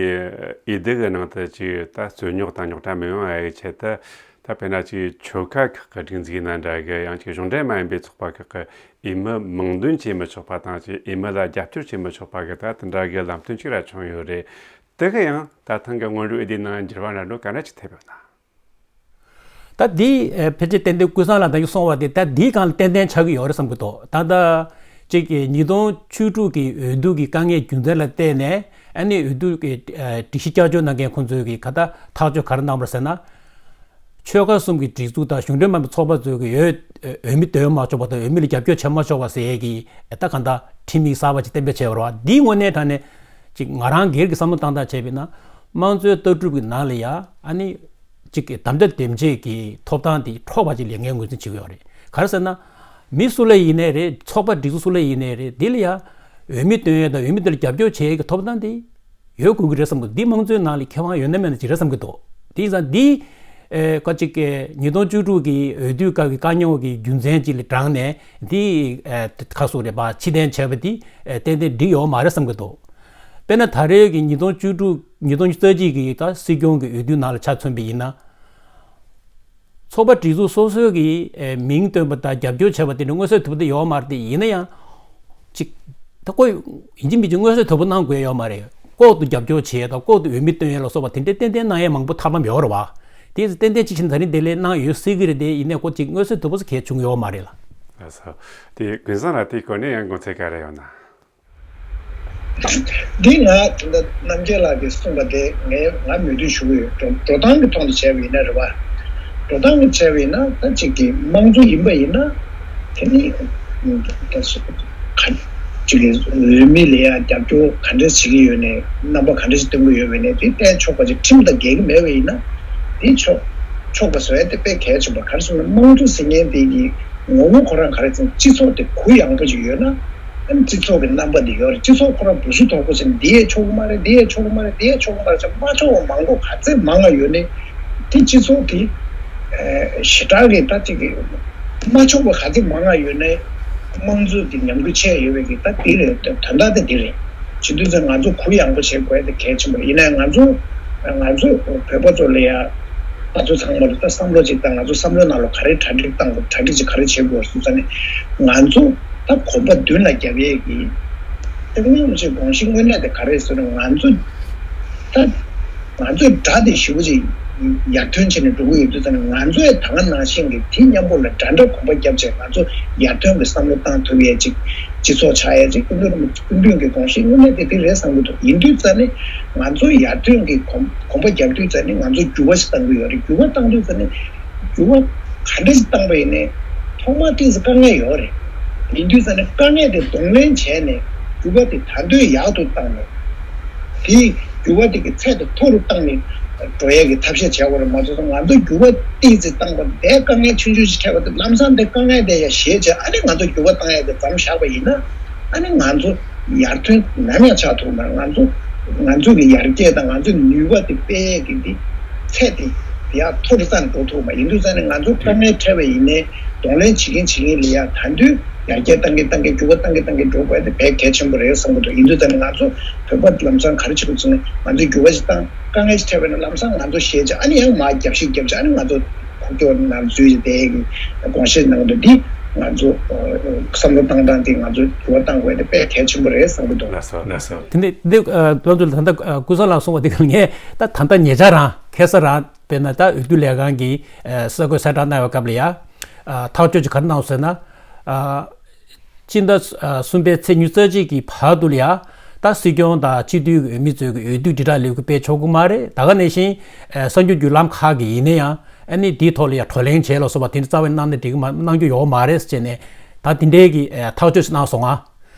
འོས་བསྡུ་གི་ནང་དུ་ཅིག་ད་རྩོད་རྙོག་དང་རྙོག་དྲ་མི་ཡོང་བའི་ཆེད་དུ། ད་དཔེར་ན་ཅིག་ཆོལ་ཁ་ཁག་གི་སྒྲིག་འཛུགས་ཡིན་ན་འདྲ་གི། ཡང་ཅིག་གཞུང་འབྲེལ་མ་ཡིན་པའི་ཚོགས་པ་ཁག་གི་འོས་མི་མིང་འདོན་བྱེད་མི་ཆོག་པ་དང་། ཅིག་འོས་མི་ལ་རྒྱབ་སྐྱོར་བྱེད་མི་ཆོག་པ་གི་ད་དེ་འདྲ་གི་ལམ་སྟོན་ཅིག་ར་བྱུང་ཡོད་རེད། དེ་གི་ཡང་ད་ཐེངས་ཀྱི་སྔོན་འགྲོའི་འོས་བསྡུའི་ནང་འགྱུར་བ་འདྲ་འགྲོ་ག་འདྲ་ཅིག་ཐེབས་ཡོད་ན། ད་འདི་ཨེ་ཕལ་ཆེར་ཏན་ཏན་ཀུན་བཟང་ལགས་ད་གིན་གསུངས་པ་དེ་ད་འདིའི་སྒང་ལ་ཏན་ཏན་ཆགས་ཀྱི་ཡོད་རེད་བསམ་གྱི་འདུག་ད་ལྟ་གཅིག་གི་ཉིས་སྟོང་བཅུ་དྲུག་གི་འོས་བསྡུ་གི་དཀའ་ངལ་རྒྱུ་མཚན་ལ་བལྟས་ནས། ཨ་ནི་འོས་བསྡུ་གི་ཨེ་སྒྲིག་གཞི་བསྐྱར་བཅོས་གནང་མཁན་ཁོང་ཚོས་གི་ག་ད་ཐག་གཅོད་ག་རེ་གནང་པ་རེད་ཟེར་ན། ཆོལ་ཁ་གསུམ་གྱི་སྒྲིག་འཛུགས་དང་གཞུང་འབྲེལ་མ་ཡིན་པའི་ཚོགས་པ་ཚོས་གི་འོས་འོས་མི་འདོན་མ་ཆོག་པ་དང་། འོས་མི་ལ་རྒྱབ་སྐྱོར་བྱེད་མ་ཆོག་པ་ཟེར་ཡས་གི་ཨེ་ད་ག་ད་ཁྲིམས་ཡིག་གསར་པ་ཅིག་གཏན་འབེབས་བྱས་པ་རེད་བ། འདིའི་དངོས་གནས་དྲང་གནས་ཅིག་ང་རང་སྒེར་གྱི་བསམ་བློ་བཏང་སྟངས་བྱས་པ་ཡིན་ན། དམངས་གཙོའི་ལྟ་གྲུབ་ཀྱི་ནང་ལ་ཡ་ཨ་ནི་ཅིག་གི་དམ་བཅའ་འདེམས་བྱེད་ཀྱི་ཐོབ་ཐང་དེ་འཕྲོག་པ་ཅིག་ལ་ངས་ངོས་འཛིན་བྱེད་ཀྱི་ཡོད་རེད། ག་རེ་ཟེར་ན། མི་སུ་ལ་ཡིན་ནའི་རེད། ཚོགས་པ་སྒྲིག་འཛུགས་སུ་ལ་ཡིན་ནའི་རེད། འདི་ལ་ཡ་འོས་མི་བཏོན་ཡས་དང་འོས་མི་དེ་ལ་རྒྱབ་སྐྱོར་བྱེད་ཡས་ཀྱི་ཐོབ་ཐང་དེ་ཡོད་དགོས་ཀྱི་རེད་བསམ་གི་འདུག་འདི་དམངས་གཙོའི་ནང་ལ་ཁེ་དབང་ཡོད་ན་མེད་ན་ཅིག་རེད་བསམ་གི་འདུག་དེ་ཡིན་ཙང་འདི་ཨེ་ཁ་ཅིག་གི་ཉིས་སྟོང་བཅུ་དྲུག་གི་འོས་བསྡུའི་སྐབས་ཀྱི་དཀའ་རྙོག་གི་རྒྱུ་མཚན་ཅིག་ལ་དྲངས་ནས་འདི་ཨེ་ཁ་སོགས་རེད་པ། ཕྱིར་འཐེན་བྱས་པ་འདི་ཨེ་ཏན་ཏན་འགྲིག་ཡོད་མ་རེད་བསམ་གི་འདུག་དཔེར་ན་ད་རེས་ཀྱི་ཉིས་སྟོང་བཅུ་དྲུག་ཉིས་སྟོང་ཉི་ཤུ་རྩ་གཅིག་གི་ད་སྲིད་སྐྱོང་གི་འོས་བསྡུ་ནང་ལ་ཆ་མཚོན་པ་ཡིན་ན། ཚོགས་པ་སྒྲིག་འཛུགས་སོ་སོའི་གི་ཨེ་མིང་བཏོན་པ་དང་རྒྱབ་སྐྱོར་བྱས་པ་དེ་འདྲ་མངོན་གསལ་དོད་པོ་དེ་ཡོད་མ་རེད། དེ་ཡིན་ན་ཡང་ཅིག་ད་ཁོ་ཡིན་གཅིག་མིན་གཅིག་མངོན་གསལ་དོད་པོ་གནང་དགོས་ཡོད་མ་རེད། ལྐོག་ཏུ་རྒྱབ་སྐྱོར་བྱས་དང་ལྐོག་ཏུ་འོས་མི་བཏོན་ཡས་ལ་སོགས་པ་དེ་འདྲའི་ཏན་ཏན་གནང་ཡས་མང་པོ་ཐར་པ་མེད་པ་རེད་བ། དེ་ཏན་ཏན་ཅིག་བྱས་ན་ད་རིང་དེ་ལས་གནང་ཡོད་སྲིད་ཀྱི་རེད། དེ་ཡིན་ནའི་ཁོ་ཅིག་མངོན་གསལ་དོད་པོ་ཟེར་གང་ཡང་བྱུང་ཡོད་མ་རེད་ལ། ལགས་སོ། དེ་ཀུན་བཟང་ལགས་དེའི་སྐོར་ནས་ཡང་དགོངས་ཚུལ་ག་རེ་ཡོད་ན། འདི་ང་ད་ལྟ་རྣམ་རྒྱལ་ལགས་ཀྱིས་གསུངས་པ་དེ་ངས་ང་མོས་མཐུན་ཞུ་གི་ཡོད། འགྲོ་འགྲོ་སྟངས་ཀྱི་ཐོག་ནས་བྱས་པ་ཡིན་ན་རེད་བ། འགྲོ་སྟངས་ཀྱི་བྱས་པ་ཡིན་ན་ད་ཅིག་གི་དམངས་གཙོ་ཡིན་པ་ཡིན་ན་དེ་ནི་ད་ག་ཅིག་གི་འོས་མི་ལ་ཡང་རྒྱབ་སྐྱོར་ག་འདྲ་བྱེད་ཀྱི་ཡོད་ནས་རྣམ་པ་ག་འདྲ་ཞིག་སྟོན་གྱི་ཡོད་པ་ཡིན་ནའི་དེ་བལྟས་ཆོག་པ་ཅིག་ཁྲིམས་དང་འགལ་གྱི་མེད་པ་ཡིན་ན་དེ་ཆོག་ཆོག་པ་བཟོ་ཡ་དེ་དཔེ་གལ་ཆེན་པོ། ག་རེ་ཟེར་ན་དམངས་གཙོ་ཟེར་མཁན་དེ་གི་ངོ་བོ་ཁོ་རང་ག་རེ་ཟེར་ན་སྤྱི་ཚོགས་དེ་གུ་ཡངས་པོ་ཅིག་ཡོད་ན། ཨ་ནི་སྤྱི་ཚོགས་ཀྱི་རྣམ་པ་འདི་ཡོད་རེད། སྤྱི་ཚོགས་ཁོ་རང་འུ་ཚུགས་དོག་པོ་བྱས་ནས་འདི་ཡས་ཆོག་གི་མ་རེད། འདི་ཡས་ཆོག་གི་མ་རེད། འདི་ཡས་ཆོག་གི་མ་རེད་ཟེར་མ་ཆོག་པ་མང་པོ་ག་ཚད་མང་ང་ཡོད་ནའི་དེ་སྤྱི་ཚོགས་དེ་ཨ་ཞེ་དྲག་གི་ད་ཅིག་གི་མ་ཆོག་པ་ག་ཚད་མང་ང་ཡོད་ནའི་དམངས་གཙོ་དེ་ཉམས་རྒུད་ཆེ་ཡོད་པའི་གི་ད་འདི་རེད། དོན་དག་དེ་འདི་རེད། བྱེད་དུས་ཙང་ང་ཚོ་གུ་ཡངས་པོ་བྱེད་དགོས་དེ་གལ་ཆེན་པོ་རེད། ཡིན་ནའི་ང་ཚོ་ང་ཚོ་བོད་པ་ཚོ་ལ་ཡ་ང་ཚོ་ཚང་མ་ལ་ད་བསམ་བློ་ཅིག་བཏང་། ང་ཚོ་བསམ་བློའི་ནང་ལ་ག་རེ་གྲ་སྒྲིག་བཏང་དགོས། གྲ་སྒྲིག་ཅིག་ག་རེ་བྱེད་དགོས་ཟེར་ཙང་ནས་ང་ཚོ་ད་གོམ་པ་མདུན་ལ་རྒྱབ་ཡས་ཀྱི་ཏིང་ངེ་འཛིན་དགོངས་གཞི་དངོས་གནས་དེ་ག་རེ་ཟེར་ན་ང་ཚོ་ད་ང་ཚོས་དགྲ་དེ་ཞེ་པོ་ཅིག་ཡར་ཐོན་བྱས་ནས་འགྲོ་གི་ཡོད་དུས་ཙང་ནས་ང་ཚོས་ད་ག་ནང་བཞིན་གྱི་དེ་མཉམ་པོ་ལ་འདྲ་འདྲ་གོམ་པ་རྒྱབ་བྱས་ང་ཚོ་ཡར་ཐོན་གྱི་བསམ་བློ་བཏང་ཐུབ་ཡས་ཅིག་སྤྱི་ཚོགས་ཆགས་ཡས་ཅིག་སྐུ་མདུན་རིན་པོ་ཆེ་སྐུ་མདུན་གྱི་དགོངས་གཞི་དངོས་གནས་དེ་དེ་རེད་བསམ་གྱི་འདུག་ཡིན་དུས་ཙང་ནས་ང་ཚོ་ཡར་ཐོན་གྱི་གོམ་གོམ་པ་རྒྱག་དུས་ཙང་ནས་ང་ཚོ་འགྱུར་བ་ཞིག་གཏང་གི་ཡོད་རེད། འགྱུར་བ་བཏང་དུས་ཙང་ནས་འགྱུར་བ་ག་འདྲ་ཞིག་བཏང་པ་ཡིན་ནའི་ཐོག་མར་ཏོག་ཙམ་དཀའ་ངལ་ཡོད་རེད། ཡིན་དུས་ཙང་ནས་དཀའ་ངལ་དེ་གདོང་ལེན་བྱས་ནས་འགྱུར་བ་དེ་ད་དུང་ཡག་ཏུ་བཏང་ནས་དེ་འགྱུར་བ་དེ་གི་ཚད་དེ་མཐོ་རུ་བཏང་ནས་འགྲོ་ཡས་ཀྱི་ཐབས་ཤེས་བྱས་པ་རེད། མ་ཚད་ང་ཚོ་འགྱུར་བ་ཏོག་ཙམ་བཏང་པ་དེ་དཀའ་ངལ་ཆུང་ཆུང་ཞིག་འཕྲད་པ་དེ་ལམ་སང་དེ་དཀའ་ངལ་དེ་ཡང་ཞེད་བྱས་ཨ་ནི་ང་ཚོ་འགྱུར་བ་བཏང་ཡས་དེ་མཚམས་བཞག་པ་ཡིན་ན། ཨ་ནི་ང་ཚོ་ཡར་ཐོན་ནམ་ཡང་ཆགས་ཐུབ་མ་རེད། ང་ཚོ་ང་ཚོ་གི་ཡར་རྒྱས་དང་ང་ཚོའི་ནུས་པ་དེ་སྤེལ་ཡས་ཀྱི་འདི་ཚད་དེ་དེ་ཡང་མཐོ་རུ་བཏང་འགྲོ་ཐུབ་མ་ཡིན་དུས་ཙང་ནས་ང་ཚོ་དཀའ་ངལ་འཕྲད་པ་ཡིན་ནའི་གདོང་ལེན་བྱེད་མཁན་བྱེད་མཁན་ལ་ཡང་ད་དུང་ཡར་རྒྱས་བཏང་གིན་བཏང་གིན་འགྱུར་བ་བཏང་གིན་བཏང་གིན་འགྲོ་དགོས་དེ་དཔེ་གལ་ཆེན་པོ་རེད་བསམ་གྱི་འདུག་ཡིན་དུས་ཙང་ནས་ང་ཚོ་བོད་པ་ལམ་སང་ག་རེ་བྱེད་དགོས་ཟེར་ན་ང་ཚོ་འགྱུར་བ་ཞིག་བཏང་དཀའ་ངལ་ཞིག་འཕྲད་པ་ཡིན་ན་ལམ་སང་ང་ཚོ་ཞེད་བྱས་ཨ་ནི་ཡང་མར་རྒྱབ་བཤིག་རྒྱབ་བྱས་ཨ་ནི་ང་ཚོ་ཁོག་སྐྱོར་ནང་འཛུལ་ཞིག་བསྡད་ཡས་ཀྱི་དགོངས་བཞེས་གནང་འདུག་འདི་ང་ཚོ་བསམ་བློ་བཏང་སྟངས་དེ་ང་ཚོ་འགྱུར་བ་བཏང་དགོས་དེ་དཔེ་གལ་ཆེན་པོ་རེད་བསམ་གྱི་འདུག་ལགས་སོ་ལགས་སོ། དེ་འདི་འདི་ལམ་དུ་ད་ལྟ་ཀུན་བཟང་ལགས་གསུངས་པ་དེ་ག་ངས་ད་ད་ལྟ་ཉེ་ཆར་རང་ཁ་སང་རང་ དཔེར་ན་ད་འོས་བསྡུ་ལས་ཁང་གིས་ཨ་གསར་འགོད་གསལ་བསྒྲགས་གནང་བའི་སྐབས་ལ་ཡ། ཨ་ཐག་གཅོད་ཅིག་ག་རེ་གནང་སོང་ཟེར་ན། ཨ་སྤྱི་ཟླ་ཨ་གསུམ་པའི་ཚེས་ཉི་ཤུ་རྩ་གཅིག་གི་བར་དུ་ལ་ཡ། ད་སྲིད་སྐྱོང་དང་སྤྱི་འཐུས་ཀྱི་འོས་མི་ཚོས་ཀྱི་འོས་བསྡུ་དྲིལ་བསྒྲགས་ལས་འགུལ་སྤེལ་ཆོག་གི་མ་རེད། ད་ག་ནང་བཞིན་ཨ་གསར་འགྱུར་བརྒྱུད་ལམ་ཁག་གིས་ཡིན་ན་ཡང་ཨ་ནི་དེའི་ཐོག་ལ་ཡ་བགྲོ་གླེང་བྱས་ལ་སོགས་པ་དེ་འདྲ་རྩ་བ་ནས་གནང་ན་འགྲིག་གི་མ་གནང་རྒྱུ་ཡོད་མ་རེད་ཟེར་བྱས་ནས་ད་དེ་འདྲའི་གི་ཨ་ཐག་གཅོད་ཞིག་གནང་སོང་ང་།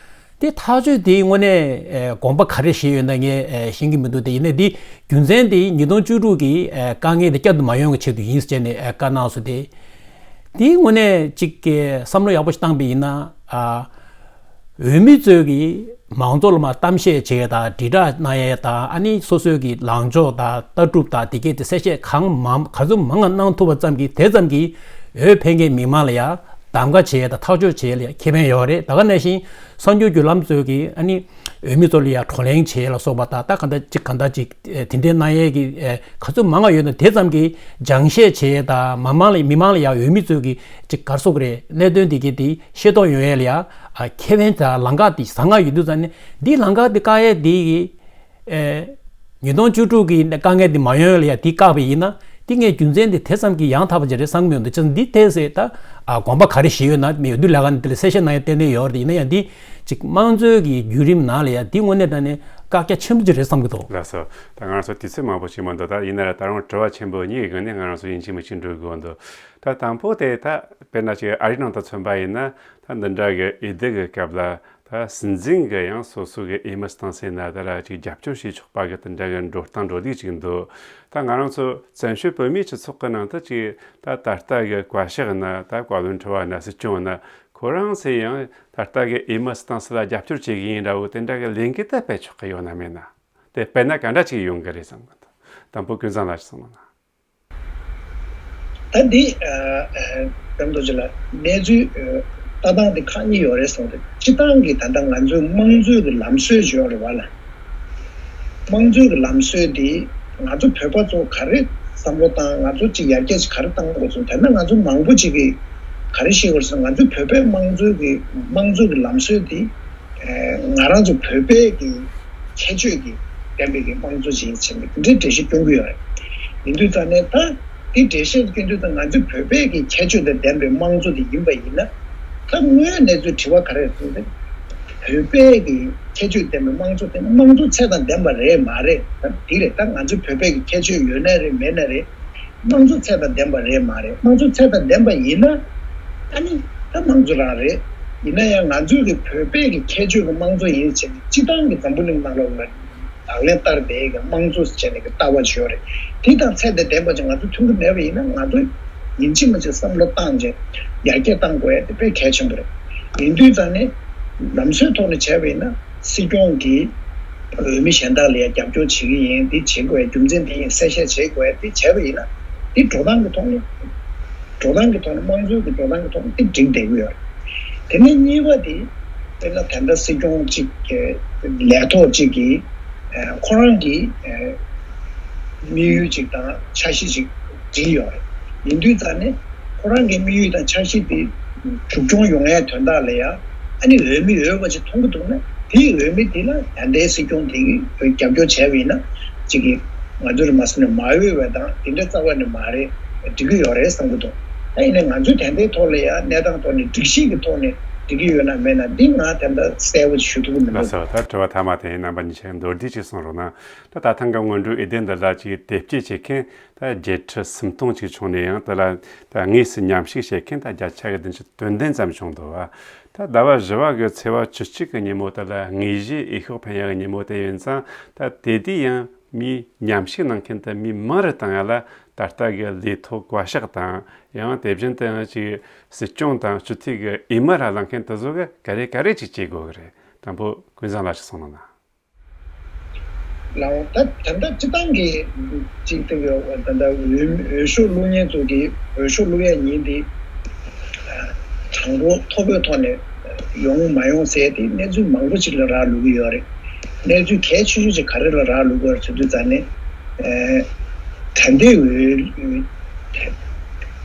དེ་ཐག་གཅོད་དེའི་དངོས་གནས་ཨ་དགོངས་པ་ག་རེ་བཞེས་ཡོད་ན་ངས་ཨ་ཤེས་ཀྱི་མི་འདུག་དེ་ཡིན་ནའི་དེ་རྒྱུ་མཚན་དེ་ཉིས་སྟོང་བཅུ་དྲུག་གི་ཨ་དཀའ་ངལ་དེ་བསྐྱར་དུ་མ་ཡོང་བའི་ཆེད་དུ་ཡིན་ཟེར་བྱས་ནས་ཨ་བཀའ་གནང་སོང་། དེ་དེའི་དངོས་གནས་ཅིག་གི་བསམ་བློ་ཡག་པོ་ཞིག་བཏང་པ་ཡིན་ན། ཨ་འོས་མི་ཚོས་ཀྱིས་མང་ཚོགས་ལ་མར་གཏམ་བཤད་བྱེད་ཡས་དང་དྲིལ་བསྒྲགས་གནང་ཡས་དང་། ཨ་ནི་སོ་སོའི་གི་ལངས་ཕྱོགས་དང་ལྟ་གྲུབ་དང་དེ་གས་དེ་གསལ་བཤད་གང་མང་ག་ཚོད་མང་ང་གནང་ཐུབ་པ་ཙམ་གྱིས་དེ་ཙམ་གྱིས་འོས་འཕེན་མཁན་མི་མང་ལ་ཡང་གདམ་ག་བྱེད་ཡས་དང་ཐག་གཅོད་བྱེད་ཡས་ལ་ཡང་ཁེ་ཕན་ཡོད་རེད། ད་ག་ནང་བཞིན་གསར་འགྱུར་བརྒྱུད་ལམ་ཚོས་ཀྱིས་ཨ་ནི་འོས་མི་ཚོ་ལ་ཡང་བགྲོ་གླེང་བྱེད་ཡས་ལ་སོགས་པ་དང་། ད་གང་ལྟར་ཅིག་གང་ལྟར་ཅིག་ཨེ་དེ་འདྲའི་གནང་ཡས་ཀྱི་ཨེ་ག་ཚོད་མང་ང་ཡོད་ན་དེ་ཙམ་གྱིས་སྦྱང་བཤད་བྱེད་ཡས་དང་། མི་མང་ལ་མི་མང་ལ་ཡང་འོས་མི་ཚོས་ཀྱིས་ཅིག་ག་རེ་ཟེར་དགོས་རེད། གནད་དོན་དེ་གས་དེ་ཤེས་རྟོགས་ཡོང་ཡས་ལ་ཡང་ཨ་ཁེ་ཕན་དང་ལམ་ཁ་དེ་བཟང་ང་ཡོད་དུས་ཙང་ནས་འདི་ལམ་ཁ་དེ་བཀག་ཡས་དེ་གི་ཨེ་ཉིས་སྟོང་བཅུ་དྲུག་གི་དཀའ་ངལ་དེ་མ་ཡོང་ཡས་ལ་ཡང་དེ་བཀག་པ་ཡིན་ན། དེ་ངས་རྒྱུ་མཚན་དེ་དེ་ཙམ་གྱིས་ཡང་དག་པ་ཅིག་རེད་བསམ་གྱི་མི་འདུག་ཅི་འདི་ཐད་ཟེར་ད་ཨ་དགོངས་པ་ག་རེ་བཞེས་ཡོད་ན། མི་འོས་བསྡུ་ལས་ཁང་ནས་དེ་ལ་གསལ་བཤད་གནང་ཡ་གཏན་ནས་ཡོད་རེད། ཡིན་ན་ཡང་འདི་ཅིག་དམངས་གཙོའི་གི་བརྒྱུད་རིམ་ནང་ལ་ཡང་འདི་དངོས་གནས་དྲང་གནས་བཀག་རྒྱ་ཆེན་པོ་ཅིག་རེད་བསམ་གྱི་འདུག་ལགས་སོ། ད་ང་རང་ཚོ་དུས་ཚོད་མང་པོ་ཞིག་མི་འདུག་ད་ཡིན་ན་ར་ད་རུང་དྲི་བ་ཆེན་པོ་གཉིས་ཀྱི་སྒང་ནས་ང་རང་ཚོ་ཡིན་གཅིག་མིན་གཅིག་འགྲོ་དགོས་འདུག་ད་དང་པོ་དེ་ད་དཔེར་ན་ཅིག་ཨ་རིའི་ནང་དུ་མཚོན་པ་ཡིན་ན། ད་འདི་འདྲ་གི་འོས་བསྡུ་གི་སྐབས་ལ་ད་སྲིད་འཛིན་གྱི་ཡང་སོ་སོ་གི་འོས་མི་བཏང་ཟིན་ན་དེ་ལ་ཅིག་རྒྱབ་སྐྱོར་བྱེད་ཆོག་པ་གི་དེ་འདྲ་གི་འགྲོ་སྟངས་འགྲོ་ལུགས་ཅིག་འདུག་ད་ང་རང་ཚོ་བཙན་བྱོལ་བོད་མིའི་སྤྱི་ཚོགས་ཀྱི་ནང་དུ་ཅིག་ད་ད་ལྟ་གི་བཀའ་ཤག་ན་ད་བཀའ་བློན་ཁྲི་པ་ན་སྲིད་སྐྱོང་ན་ཁོ་རང་ཚོས་ཡང་ད་ལྟ་གི་འོས་མི་བཏང་ས་ལ་རྒྱབ་སྐྱོར་བྱེད་ཀྱི་ཡིན་འདྲ་བོ་དེ་འདྲ་གི་ལས་འགུལ་ད་སྤེལ་ཆོག་གི་ཡོད་ན་མེད་ན། དེ་སྤེལ་ན་ག་འདྲ་ཅིག་ཡོང་གི་རེད་བསམ་གི་འདུག་དང་པོ་ཀུན་བཟང་ལགས་ཀྱིས་གསུངས་ན། ད་འདི་ཨ་ཨ་གང་འདྲ་ཅིག་ལ་གནས་ཚུལ་ཨ་ལྟ་སྟངས་དེ་ཁག་གཉིས་ཡོད་རེད་བསམ་གི་འདུག་སྤྱིར་བཏང་གི་ད་ལྟ་ང་ཚོའི་དམངས་གཙོའི་གི་ལམ་སྲོལ་ཅིག་ཡོད་རེད་བ་ལ། དམངས་གཙོའི་གི་ལམ་སྲོལ་དེ་ང་ཚོ་བོད་པ་ཚོ་ག་རེ་བསམ་བློ་བཏང་། ང་ཚོ་ཅིག་ཡར་རྒྱས་ཅིག་ག་རེ་བཏང་དགོས་སོང་། དེ་ན་ང་ཚོ་མང་པོ་ཅིག་གིས་ག་རེ་བཤད་དགོས་སོང་། ང་ཚོ་བོད་པའི་དམངས་གཙོའི་གི་དམངས་གཙོའི་གི་ལམ་སྲོལ་དེ་ཨ་ང་རང་ཚོ་བོད་པའི་གི་ཁྱད་ཆོས་ཀྱི་ལྡན་པའི་གི་དམངས་གཙོ་ཅིག་ཡིན་ཟེར་ནས་འདི་འདྲའི་འགྲེལ་བཤད་སྟོན་གྱི་ཡོད་རེད། ཡིན་དུས་ཙང་ནས་ད་འདི་འགྲེལ་བཤད་སྟོན་དུས་ཙང་ང་ཚོ་བོད་པའི་གི་ཁྱད་ཆོས་དང་ལྡན་པའི་དམངས་གཙོ་དེ་ཡིན་པ་ཡིན་ན། ད་དངོས་ཡོད་གནས་ཚུལ་དྲི་བ་ག་རེ་རེད་ཟེར་ན། བོད་པའི་གི་ཁྱད་ཆོས་ལྡན་པའི་དམངས་གཙོ་དེ་དམངས་གཙོ་ཚད་དང་ལྡན་པ་རེད་མ་རེད། ད་འདི་རེད། ད་ང་ཚོ་བོད་པའི་གི་ཁྱད་ཆོས་ཡོད་ན་རེད་མེད་ན་རེད། དམངས་གཙོ་ཚད་དང་ལྡན་པ་རེད་མ་རེད། དམངས་གཙོ་ཚད་དང་ལྡན་པ་ཡིན་ན། ཨ་ནི་ད་དམངས་གཙོ་རང་རེད། ཡིན་ན་ཡང་ང་ཚོའི་གི་བོད་པའི་གི་ཁྱད་ཆོས་ཀྱི་དམངས་གཙོ་ཡིན་ཟེར་ནས་སྤྱིར་བཏང་གི་འཛམ་བུ་གླིང་ནང་ལོགས་ལ་ལག་ལེན་བསྟར་བསྡད་ཀྱི་དམངས་གཙོ་ཟེར་ནས་གི་ལྟ་བ་ཅིག་ཡོད་རེད། དེ་དང་ཚད་དང་ལྡན་པ་ཅིག་ང་ཚོ་མཐུན་གྱི་མེད་པ་ཡིན་ན། ང་ཚོ་ཡིན་གཅིག་མིན་གཅིག་བསམ་བློ་བཏང་བྱས་ཡར་རྒྱས་གཏང་དགོས་ཡ་དེ་དཔེ་གལ་ཆེན་པོ་རེད། ཡིན་དུས་ཙང་ནས་ལམ་སྲོལ་ཐོག་ནས་བྱས་པ་ཡིན་ན། སྲིད་སྐྱོང་གིས་འོས་མི་གཞན་དག་ལ་ཡང་རྒྱབ་སྐྱོར་བྱེད་ཀྱི་ཡིན། འདི་བྱེད་དགོས་རྒྱུ་མཚན་འདི་ཡིན། གསལ་བཤད་བྱེད་དགོས། འདི་བྱས་པ་ཡིན་ན་འདི་འགྲོ་སྟངས་ཀྱི་ཐོག་ནས་འགྲོ་སྟངས་ཀྱི་ཐོག་ནས་དམངས་གཙོའི་གི་འགྲོ་སྟངས་ཀྱི་ཐོག་ནས་འདི་འགྲིག་བསྡད་ཀྱི་ཡོད་རེད། དེ་ནས་གཉིས་པ་དེ་དཔེར་ན་ད་ལྟ་སྲིད་སྐྱོང་གཅིག་གི་ལས་ཐོག་གཅིག་གིས་ཁོ་རང་གི་དམིགས་ཡུལ་གཅིག་དང་འཆར་གཞི་གཅིག་བསྒྲིགས་ཡོད་རེད། ཡིན་དུས་ཙང་ནས་ཁོ་རང་གི་དམིགས་ཡུལ་དང་འཆར་གཞི་དེ་མཇུག་སྐྱོང་ཡོང་ཡའི་དོན་དག་ལ་ཡང་ཨ་ནི་འོས་མི་འོས་པ་ཅིག་མཐོང་གི་འདུག་ན། དེའི་འོས་མི་དེ་ལ་ད་ལྟའི་སྲིད་སྐྱོང་དེ་གིས་རྒྱབ་སྐྱོར་བྱས་པ་ཡིན་ན་ཅིག་གིས་ང་ཚོར་མ་སེམས་ནས་མ་འོས་པ་དང་དེ་འདྲ་རྩ་བ་ནས་མ་རེད། འགྲིག་གི་ཡོད་རེད་བསམ་གི་འདུག་ད་ཡིན་ནའི་ང་ཚོས་ད་ལྟའི་ཐོག་ལ་ཡང་གནས་སྟངས་ཐོག་ནས་སྒྲིག་གཞི་གི་ཐོག་ནས་འགྲིག་གི་ཡོད་ན་མེད་ན་འདི་ང་ད་ལྟ་གསལ་པོ་ཞུ་ཐུབ་ཀྱི་མི་འདུག་ལགས་སོ། ད་དྲི་བ་མཐའ་མ་དེ་རྣམ་པ་གཉིས་ཆ་མདོར་བསྡུས་ཅིག་གསུང་རོགས་གནང་། ད་ད་ཐེངས་ཀྱི་སྔོན་འགྲོའི་འོས་བསྡུ་འདི་ལ་ཅིག་དེབ་སྐྱེལ་བྱེད་མཁན་ད་བརྒྱད་ཁྲི་སུམ་སྟོང་ཅིག་བྱུང་ནས། ཡང་དེ་ལ་ད་དངོས་སུ་མཉམ་ཞུགས་བྱེད་མཁན་ད་བརྒྱ་ཆ་གི་བདུན་ཅུ་དོན་བདུན་ཙམ་བྱུང་འདུག་བ། ད་ཟླ་བ་བཞི་པ་གི་ཚེས་པ་བཅུ་གཅིག་གི་ཉིན་མོ་དེ་ལ་དངོས་གཞིའི་འོས་ཤོག་འཕེན་ཡག་གི་ཉིན་མོ་དེ་ཡིན་ཙང་། ད་དེ་དུས་ཡང་མི་མཉམ་ཞུགས་གནང་མཁན་དེ་མི་མང་རུ་བཏང་ཡག་ལ་ད་ལྟ་གི་ལས་ཐོག་བཀའ་ཤག་དང་། ཡང་དེ་བཞིན་དུ་ཡང་ཅིག་སྲིད་སྐྱོང་དང་སྤྱི་འཐུས་ཀྱི་འོས་མི་ར་བླངས་མཁན་དེ་ཚོ་གི་ག་རེ་ག་རེ་ཅིག་བྱེད་དགོས་ཀྱི་རེད། དང་པོ་ཀུན་བཟང་ལགས་ཅིག་གསུང་གནང་ན། ལགས། ད་ད་ལྟ་སྤྱིར་བཏང་གི་ཅིག་དེ་གི་ད་ལྟ་འོས་འོས་ཤོག་བླུག་མཁན་ཚོ་གི་འོས་ཤོག་བླུག་ཡག་ཉིན་དེ་གྲངས་འབོར་མཐོ་པོའི་ཐོག་ནས་ཡོང་མ་ཡོང་ཟེར་དེ་གནས་ཚུལ་མང་པོ་ཅིག་ལ་རག་ལུས་ཀྱི་ཡོད་རེད། གནས་ཚུལ་གལ་ཆེ་ཤོས་ཅིག་ག་རེ་ལ་རག་ལུས་ཀྱི་ཡོད་རེད་ཟེར་དུས་ཙང་ནས། ཨ་ད་ལྟའི་འོས་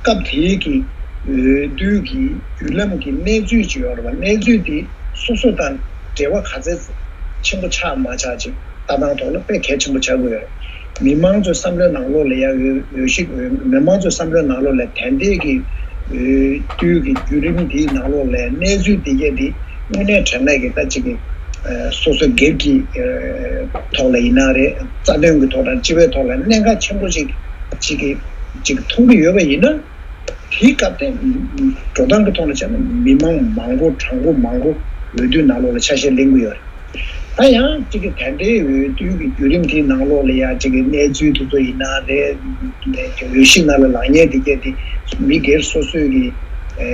སྐབས་དེའི་གི་འོས་བསྡུ་གི་བརྒྱུད་ལམ་གི་གནས་ཚུལ་ཅིག་ཡོད་རེད་བ། གནས་ཚུལ་དེ་སོ་སོ་དང་འབྲེལ་བ་ག་ཚད་ཆེན་པོ་ཆགས་མ་ཆགས་ཅིག་ལྟ་སྟངས་ཐོག་ལ་དཔེ་གལ་ཆེན་པོ་ཆགས་ཀྱི་ཡོད་རེད། མི་མང་ཚོའི་བསམ་བློའི་ནང་ལོགས་ལ་ཡང་འོས་འོས་གཞི། མི་མང་ཚོའི་བསམ་བློའི་ནང་ལོགས་ལ་ད་ལྟའི་གི་འོས་བསྡུ་གི་བརྒྱུད་རིམ་འདིའི་ནང་ལོགས་ལ་གནས་ཚུལ་འདི་གས་འདི་དངོས་གནས་དྲང་གནས་ཀྱི་ད་ཅིག་གི་སོ་སོའི་སྒེར་གྱི་ཐོག་ལ་ཡིན་ན་རེད། རྩ་དོན་གྱི་ཐོག་དང་སྤྱི་པའི་ཐོག་ལ་གནད་འགག་ཆེན་པོ་ཅིག་ཅིག་གི་ཅིག་མཐོང་གི་ཡོད་པ་ཡིན་ན། དེའི་སྐབས་དེ་འགྲོ་སྟངས་ཀྱི་ཐོག་ལ་བྱས་ན་མི་མང་མང་པོ་གྲངས་འབོར་མང་པོ་འོས་བསྡུའི་ནང་ལོགས་ལ་ཆ་ཤས་ལེན་གྱི་ཡོད་རེད། ད་ཡང་གཅིག་གི་ད་ལྟའི་འོས་བསྡུའི་གི་བརྒྱུད་རིམ་དེའི་ནང་ལོགས་ལ་ཡང་གཅིག་གི་གནས་ཚུལ་དེ་ཚོ་ཡིན་ན་རེད། འོས་གཞི་ནང་ལ་ལངས་མཁན་དེ་གས་དེ་མི་སྒེར་སོ་སོའི་གི་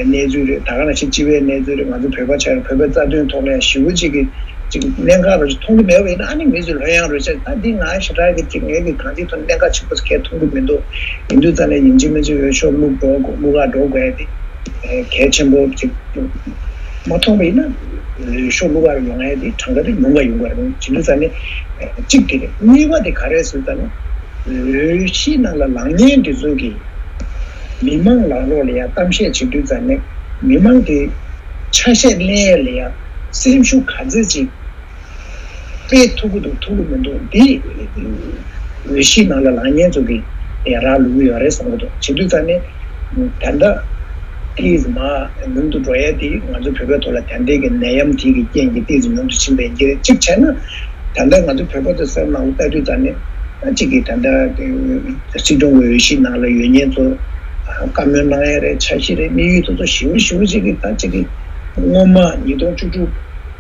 གནས་ཚུལ་རེད། ད་ག་ནང་བཞིན་སྤྱི་པའི་གནས་ཚུལ་རེད། ང་ཚོ་བོད་པ་ཆགས་ཡོད། བོད་པའི་རྩ་དོན་ཐོག་ལ་ཡང་ཞེ་པོ་ཅིག་གི་ཅིག་གནད་འགག་རུ་མཐོང་གི་མེད་པ་ཡིན་ན། ཨ་ནི་མི་ཚོས་ལྷོད་ཡངས་རུ་བྱས། ད་འདི་ང་ཞེ་དྲག་གི་ཅིག་ངའི་གི་གང་ཅིའི་ཐོག་གནད་འགག་ཆེན་པོ་ཞིག་གས་མཐོང་གི་མི་འདུག་ཡིན་དུས་ཙང་ནས་ཡིན་གཅིག་མིན་གཅིག་འོས་ཤོག་བླུག་འགྲོ་དགོས། བླུག་ག་འགྲོ་དགོས་ཡ་དེ་གལ་ཆེན་པོ་ཅིག་མ་མཐོང་བ་ཡིན་ན། འོས་ཤོག་བླུག་ག་ཡོང་ཡ་དེ་གྲངས་ཀ་དེ་ཉུང་ག་ཡོང་ག་རེད། བྱེད་དུས་ཙང་ནས་གཅིག་དེ་རེད། གཉིས་པ་དེ་ག་རེ་ཟེར་ཙང་ནས། འོས་གཞི་ནང་ལ་ལངས་མཁན་དེ་ཚོ་གིས་མི་མང་ལ་ལོག་ལ་ཡ་གཏམ་བཤད་བྱེད་དུས་ཙང་ནས་མི་མང་དེ་ཆ་ཤས་ལེན་ཡ་ལ་ཡ་སེམས་ཤུགས་ག་ཚོད་ཅིག་སྤེལ་ཐུབ་ཀྱི་འདུག་ཐུབ་ཀྱི་མི་འདུག་འདི་འོས་གཞི་ནང་ལ་ལངས་མཁན་ཚོ་གིས་ཡ་རག་ལུས་ཀྱི་ཡོད་རེད་བསམ་གྱི་འདུག་བྱེད་དུས་ཙང་ནས་ད་ལྟ་ཏིས་མ་ཉུང་དུ་འགྲོ་ཡ་དེ་ང་ཚོ་བོད་པའི་ཐོག་ལ་ད་ལྟའི་གི་ནད་ཡམས་དེ་གི་རྐྱེན་གྱིས་ཏིས་ཉུང་དུ་ཕྱིན་པའི་རྐྱེན་གཅིག་བྱས་ན། ད་ལྟ་ང་ཚོ་བོད་པ་ཚོ་སེམས་ནང་ལ་ལྟ་དུས་ཙང་ནས། ཨ་གཅིག་གིས་ད་ལྟ་སྲིད་སྐྱོང་གི་འོས་གཞི་ནང་ལ་ཡོད་མཁན་ཚོ་བཀའ་མོལ་གནང་ཡ་རེད། འཆར་གཞི་རེད། དམིགས་ཡུལ་དེ་ཚོ་ཞེ་པོ་ཞེ་པོ་ཅིག་གིས་ད་གཅིག་གིས་སྔོན་མ་ཉིས་སྟོང་བཅུ་དྲུག་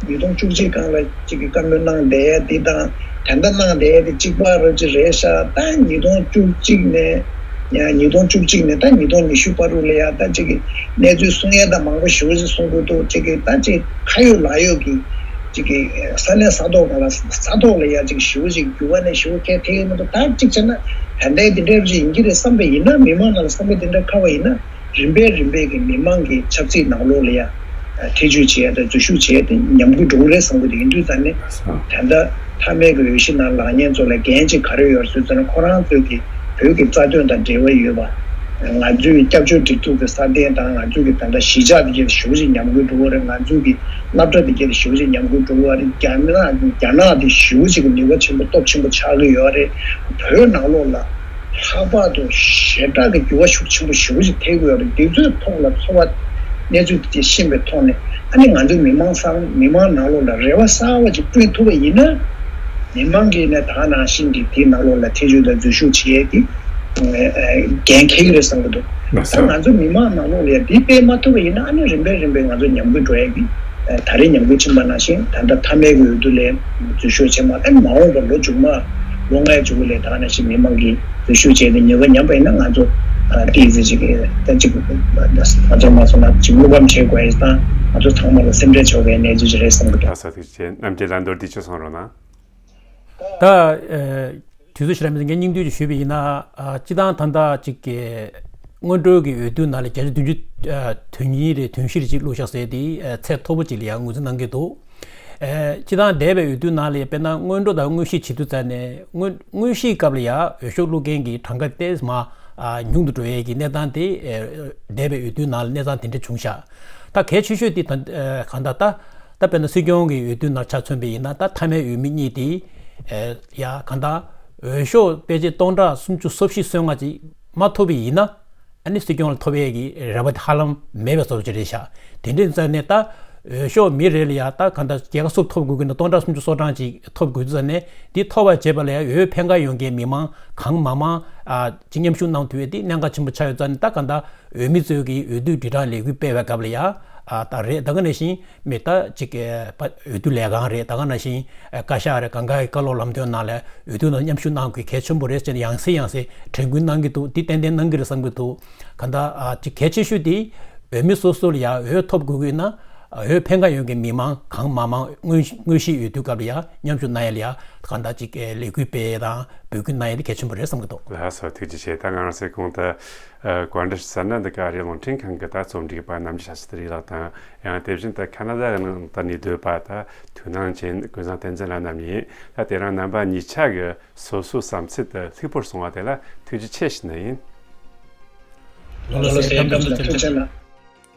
ཉིས་སྟོང་བཅུ་གཅིག་སྒང་ལ་གཅིག་གིས་བཀའ་མོལ་གནང་བསྡད་ཡ་འདི་དང་ད་ལྟ་གནང་བསྡད་ཡ་འདི་གཅིག་པ་ར་ཅིག་རེད་ཤག་ད་ཉིས་སྟོང་བཅུ་གཅིག་ནས་ཡང་ཉིས་སྟོང་བཅུ་གཅིག་ནས་ད་ཉིས་སྟོང་ཉི་ཤུ་བར་དུ་ལ་ཡ་ད་གཅིག་གིས་གནས་ཚུལ་གསུང་ཡ་ད་མང་པོ་ཞེ་པོ་ཅིག་གསུང་གི་འདུག་གཅིག་གིས་ད་གཅིག་ཁ་ཡོད་ལག་ཡོད་ཀྱི། ཅིག་གི་ས་གནས་ས་ཐོག་སྒང་ལ་ས་ཐོག་ལ་ཡ་ཅིག་ཞེ་པོ་ཅིག་འགྱུར་བ་ནས་ཞེ་པོ་གལ་ཐེབས་ཀྱི་མི་འདུག་ད་གཅིག་བྱས་ན་ད་ལྟའི་འདི་འདྲ་ཅིག་ཡིན་གྱི་རེད་བསམ་པ་ཡིན་ན། མི་མང་ནང་ལ་བསམ་པ་འདི་འདྲ་འཁར་བ་ཡིན་ན། རིམ་པས་རིམ་པས་ཀྱི་མི་མང་གི་ཆབ་སྲིད་ནང་ལོགས་ལ་ཡ་ཐེ་བྱུས་བྱེད་ཡ་དང་འཛུལ་ཞུགས་བྱེད་ཡ་དེ་ཉམས་རྒུད་འགྲོ་གི་རེད་བསམ་གྱི་འདུག་ཡིན་དུས་ཙང་ནས་ད་ལྟ་མཐའ་མའི་གི་འོས་གཞི་ནང་ལངས་མཁན་ཚོ་ལ་འགན་ཅིག་ག་རེ་ཡོད་ཟེར་ཙང་ན། ཁོ་རང་ཚོས་ཀྱི་བོད་ཀྱི་རྩ་དོན་དང་འབྲེལ་བ་ཡོད་པ། ང་ཚོའི་སྐྱབས་བཅོལ་སྒྲིག་འཛུགས་ཀྱི་སྲ་བརྟན་དང་ང་ཚོའི་གི་ད་ལྟ་གཞིས་ཆགས་དེ་གའི་ཞེ་པོ་ཅིག་ཉམས་རྒུད་འགྲོ་གི་རེད། ང་ཚོའི་གི་སློབ་གྲྭ་དེ་གའི་ཞེ་པོ་ཅིག་ཉམས་རྒུད་འགྲོ་གི་རེད། རྒྱ་ནག་རྒྱ་ནག་དེ་ཞེ་པོ་ཅིག་གི་ནུས་པ་ཆེན་པོ་སྟོབས་ཆེན་པོ་ཆགས་ཀྱི་ཡོད་རེད། བོད་ནང་ལོགས་ལ་ལྷག་པར་དུ་ཞེ་དྲག་གི་འགྱུར་བ་ཤུགས་ཆེན་པོ་ཞེ་པོ་ཅིག་ཐེབས་ཀྱི་ཡོད་རེད། དེ་ཚོའི་ཐོག་ལ་ཚོར་བ་གནས་ཚུལ་དེ་ཤེས་པའི་ཐོག་ནས། ཨ་ནི་ང་ཚོའི་མི་མང་སང་མི་མང་ནང་ལོགས་ལ་རེ་བ་གསར་བ་ཅིག་བསྐྲུན་ཐུབ་པ་ཡིན་ན། མི་མང་གིས་ནས་ད་ནང་བཞིན་གྱི་དེའི་ནང་ལོགས་ལ་ཐེ་བྱུས་དང་འཛུལ་ཞུགས་བྱེད་ཡས་ཀྱི་འགན་འཁྱེར་གྱི་རེད་བསམ་གྱི་འདུག་ད་ང་ཚོ་མི་མང་ནང་ལོགས་ལ་ཡ་འདི་སྤེལ་མ་ཐུབ་པ་ཡིན་ན། ཨ་ནི་རིམ་པས་རིམ་པས་ང་ཚོ་ཉམས་རྒུད་འགྲོ་ཡས་ཀྱི། ད་རེས་ཉམས་རྒུད་ཕྱིན་པ་ནང་བཞིན་ད་ལྟ་མཐའ་མའི་གི་འོས་བསྡུ་ལ་འཛུལ་ཞུགས་བྱེད་མ། ཨ་ནི་མ་འོངས་པ་ལོ་མཇུག་མ་ལོ་ལྔའི་མཇུག་ལ་ད་ནང་བཞིན་མི་མང་གིས་འཛུལ་ཞུགས་བྱས་ཏེ་ནུས་པ་ཉམས་པ་ཡིན་ན། ང་ཚོ་ཏོག་ཙམ་ཅིག་ད་ཅིག་ང་ཚོ་མ་སོང་ན་ཅིག་བློ་ཕམ་བྱེད་དགོས་ཡས་དང་། ང་ཚོ་ཚང་མ་ལ་སེམས་ཁྲལ་བྱེད་དགོས་ཡས་གནས་ཚུལ་ཅིག་རེད་བསམ་གྱི་འདུག་ལགས་སོ། ཐུགས་རྗེ་ཆེ། རྣམ་རྒྱལ་ལགས་མདོར་བསྡུས་ཅིག་གསུང་རོགས་གནང་། ད། ཨ། དུས་ཚོད་ཞེ་དྲག་མེད་ཙང་ངས་སྙིང་བསྡུས་ཅིག་ཞུས་པ་ཡིན་ན། ཨ། སྤྱིར་བཏང་ད་ལྟ་ཅིག་གི་སྔོན་འགྲོའི་གི་འོས་བསྡུ་ནང་ལ་བརྒྱ་ཆ་བདུན་ཅུ། ཨ། དོན་གཉིས་རེད། དོན་བཞི་རེད་ཅིག་བླུགས་བཞག་ཟེར་དེ། ཨ། ཚད་མཐོ་པོ་ཅིག་ལ་ཡང་ངོས་འཛིན་གནང་གི་འདུག་ཨ། སྤྱིར་བཏང་འདས་པའི་འོས་བསྡུ་ནང་ལ་ཡང་དཔེར་ན་སྔོན་འགྲོ་དང་དངོས་གཞི་བྱེད་དུས་ཙང་ནས། དངོས་དངོས་གཞིའི་སྐབས་ལ་ཡང་འོས་ཤོག་བླུག་མཁན་གྱི་གྲངས་ཀ་ཏོག་ཙམ། ཨ། ཉུང་དུ་འགྲོ་ཡས་ཀྱི་གནས་སྟངས་དེ། ཨ། འདས་པའི་འོས་བསྡུ་ནང་ལ་གནས་སྟངས་དེ་འདྲ་བྱུང་ཤག་ད་གལ་ཆེ་ཤོས་དེ་ད། ཨ། གང་ལྟར་ད། ད་དཔེར་ན་སྲིད་སྐྱོང་གི་འོས་བསྡུ་ནང་ཆ་མཚོན་པ་ཡིན་ན། ད་མཐའ་མའི་འོས་མི་གཉིས་དེ། ཨེ། ཡ་གང་ལྟར་འོས་ཤོག་ཕལ་ཆེར་སྟོང་ཕྲག་སུམ་ཅུ་སོ་བཞི་སོ་ལྔ་ཅིག་མ་ཐོབ་པ་ཡིན་ན། ཨ་ནི་སྲིད་སྐྱོང་ལ་ཐོབ་ཡས་ཀྱི་རེ་བ་དེ་ཧ་ལམ་མེད་པའི་བཟོ་འདྲ་ཅིག་རེད་ཤག་དེ་འདྲ་ཙང་ནས་ད་འོས་ཤོག་མི་རེ་ལ་ཡ་ད་གང་ལྟར་བརྒྱ་ཀ་གསུམ་ཐོབ་དགོས་ཀྱི་ན། སྟོང་ཕྲག་སུམ་ཅུ་སོ་གྲངས་ཅིག་ཐོབ་དགོས་ཙང་ནས། དེ་ཐོབ་པར་བྱེད་པ་ལ་ཡ་འོས་འཕེན་ག་ཡོང་མཁན་མི་མང་གང་མང་མང་། ཨ། ཅིག་མཉམ་ཞུགས་གནང་ཐུབ་ཡས་དེ་གནད་འགག་ཆེན་པོ་ཆགས་ཡོད་ཙང་ནས། ད་གང་ལྟར་འོས་མི་ཚོས་ཀྱི་འོས་བསྡུ་དྲིལ་བསྒྲགས་ལས་འགུལ་སྤེལ་བའི་སྐབས་ལ་ཡ། ཨ། ད་རེས་ད་ག་ནང་བཞིན་མི་ད་ཅིག་གི་འོས་བསྡུ་ལས་ཁང་རེད། ད་ག་ནང་བཞིན་བཀའ་ཤག་རེད། གང་ག་གི་བཀའ་སློབ་ལམ་སྟོན་ནང་ལ་འོས་བསྡུ་ནང་མཉམ་ཞུགས་གནང་དགོས་གལ་ཆེན་པོ་རེད་ཟེར་ནས་ཡང་སེ་ཡང་སེ་དྲན་སྐུལ་གནང་གི་འདུག་དེ་ཏན་ཏན་གནང་གི་རེད་བསམ་གྱི་འདུག་གང་ལྟར། ཨ། ཅིག་གལ་ཆེ་ཤོས་དེ་འོས་མི་སོ་སོ་ལ་ཡ་འོས་ཐོབ་དགོས་ཀྱི་ན། འོས་འཕེན་ག་ཡོང་མཁན་མི་མང་གང་མང་མང་དངོས་དངོས་གཞིའི་འོས་བསྡུ་སྐབས་ལ་ཡ་མཉམ་ཞུགས་གནང་ཡ་ལ་ཡ་གང་ལྟར་ཅིག་ལས་འགུལ་སྤེལ་དང་འབོད་སྐུལ་གནང་ཡ་དེ་གལ་ཆེན་པོ་རེད་བསམ་གྱི་འདུག་ལགས་སོ། ཐུགས་རྗེ་ཆེ། ད་ང་རང་ཚོའི་གོང་དུ། ཨ། བཀའ་འདྲི་ཞུ་ས་ནི་འདི་ག་ཨ་རིའི་རླུང་འཕྲིན་ཁང་གི་ད་རྩོམ་སྒྲིག་པ་རྣམ་རྒྱལ་ཤཱ་སྟྲི་ལགས་དང་། ཡང་དེ་བཞིན་དུ་ཁ་ན་ཌ་ནང་ད་གནས་སྡོད་པ་ད་དོ་སྣང་ཅན་ཀུན་བཟང་བསྟན་འཛིན་ལགས་རྣམས་ཡིན། ད་དེ་རིང་རྣམ་པ་གཉིས་ཆ་གིས་སོ་སོའི་བསམ་ཚུལ་དེ་ལྷུག་པོར་གསུངས་པ་དེ་ལ་ཐུགས་རྗེ་ཆེ་ཞུ་ནི་ཡིན། ལགས་སོ། ཐུགས་རྗེ་ཆེ་གནང་།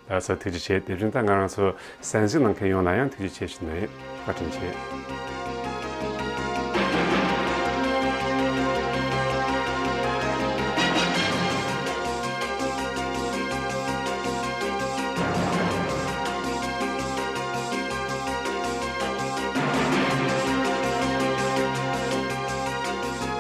ལགས་སོ། ཐུགས་རྗེ་ཆེ། དེ་བཞིན་ད་ང་རང་ཚོ་གསན་གཟིགས་གནང་མཁན་ཡོངས་ལ་ཡང་ཐུགས་རྗེ་ཆེ་ཞུ་ནི་ཡིན། བཀའ་དྲིན་ཆེ།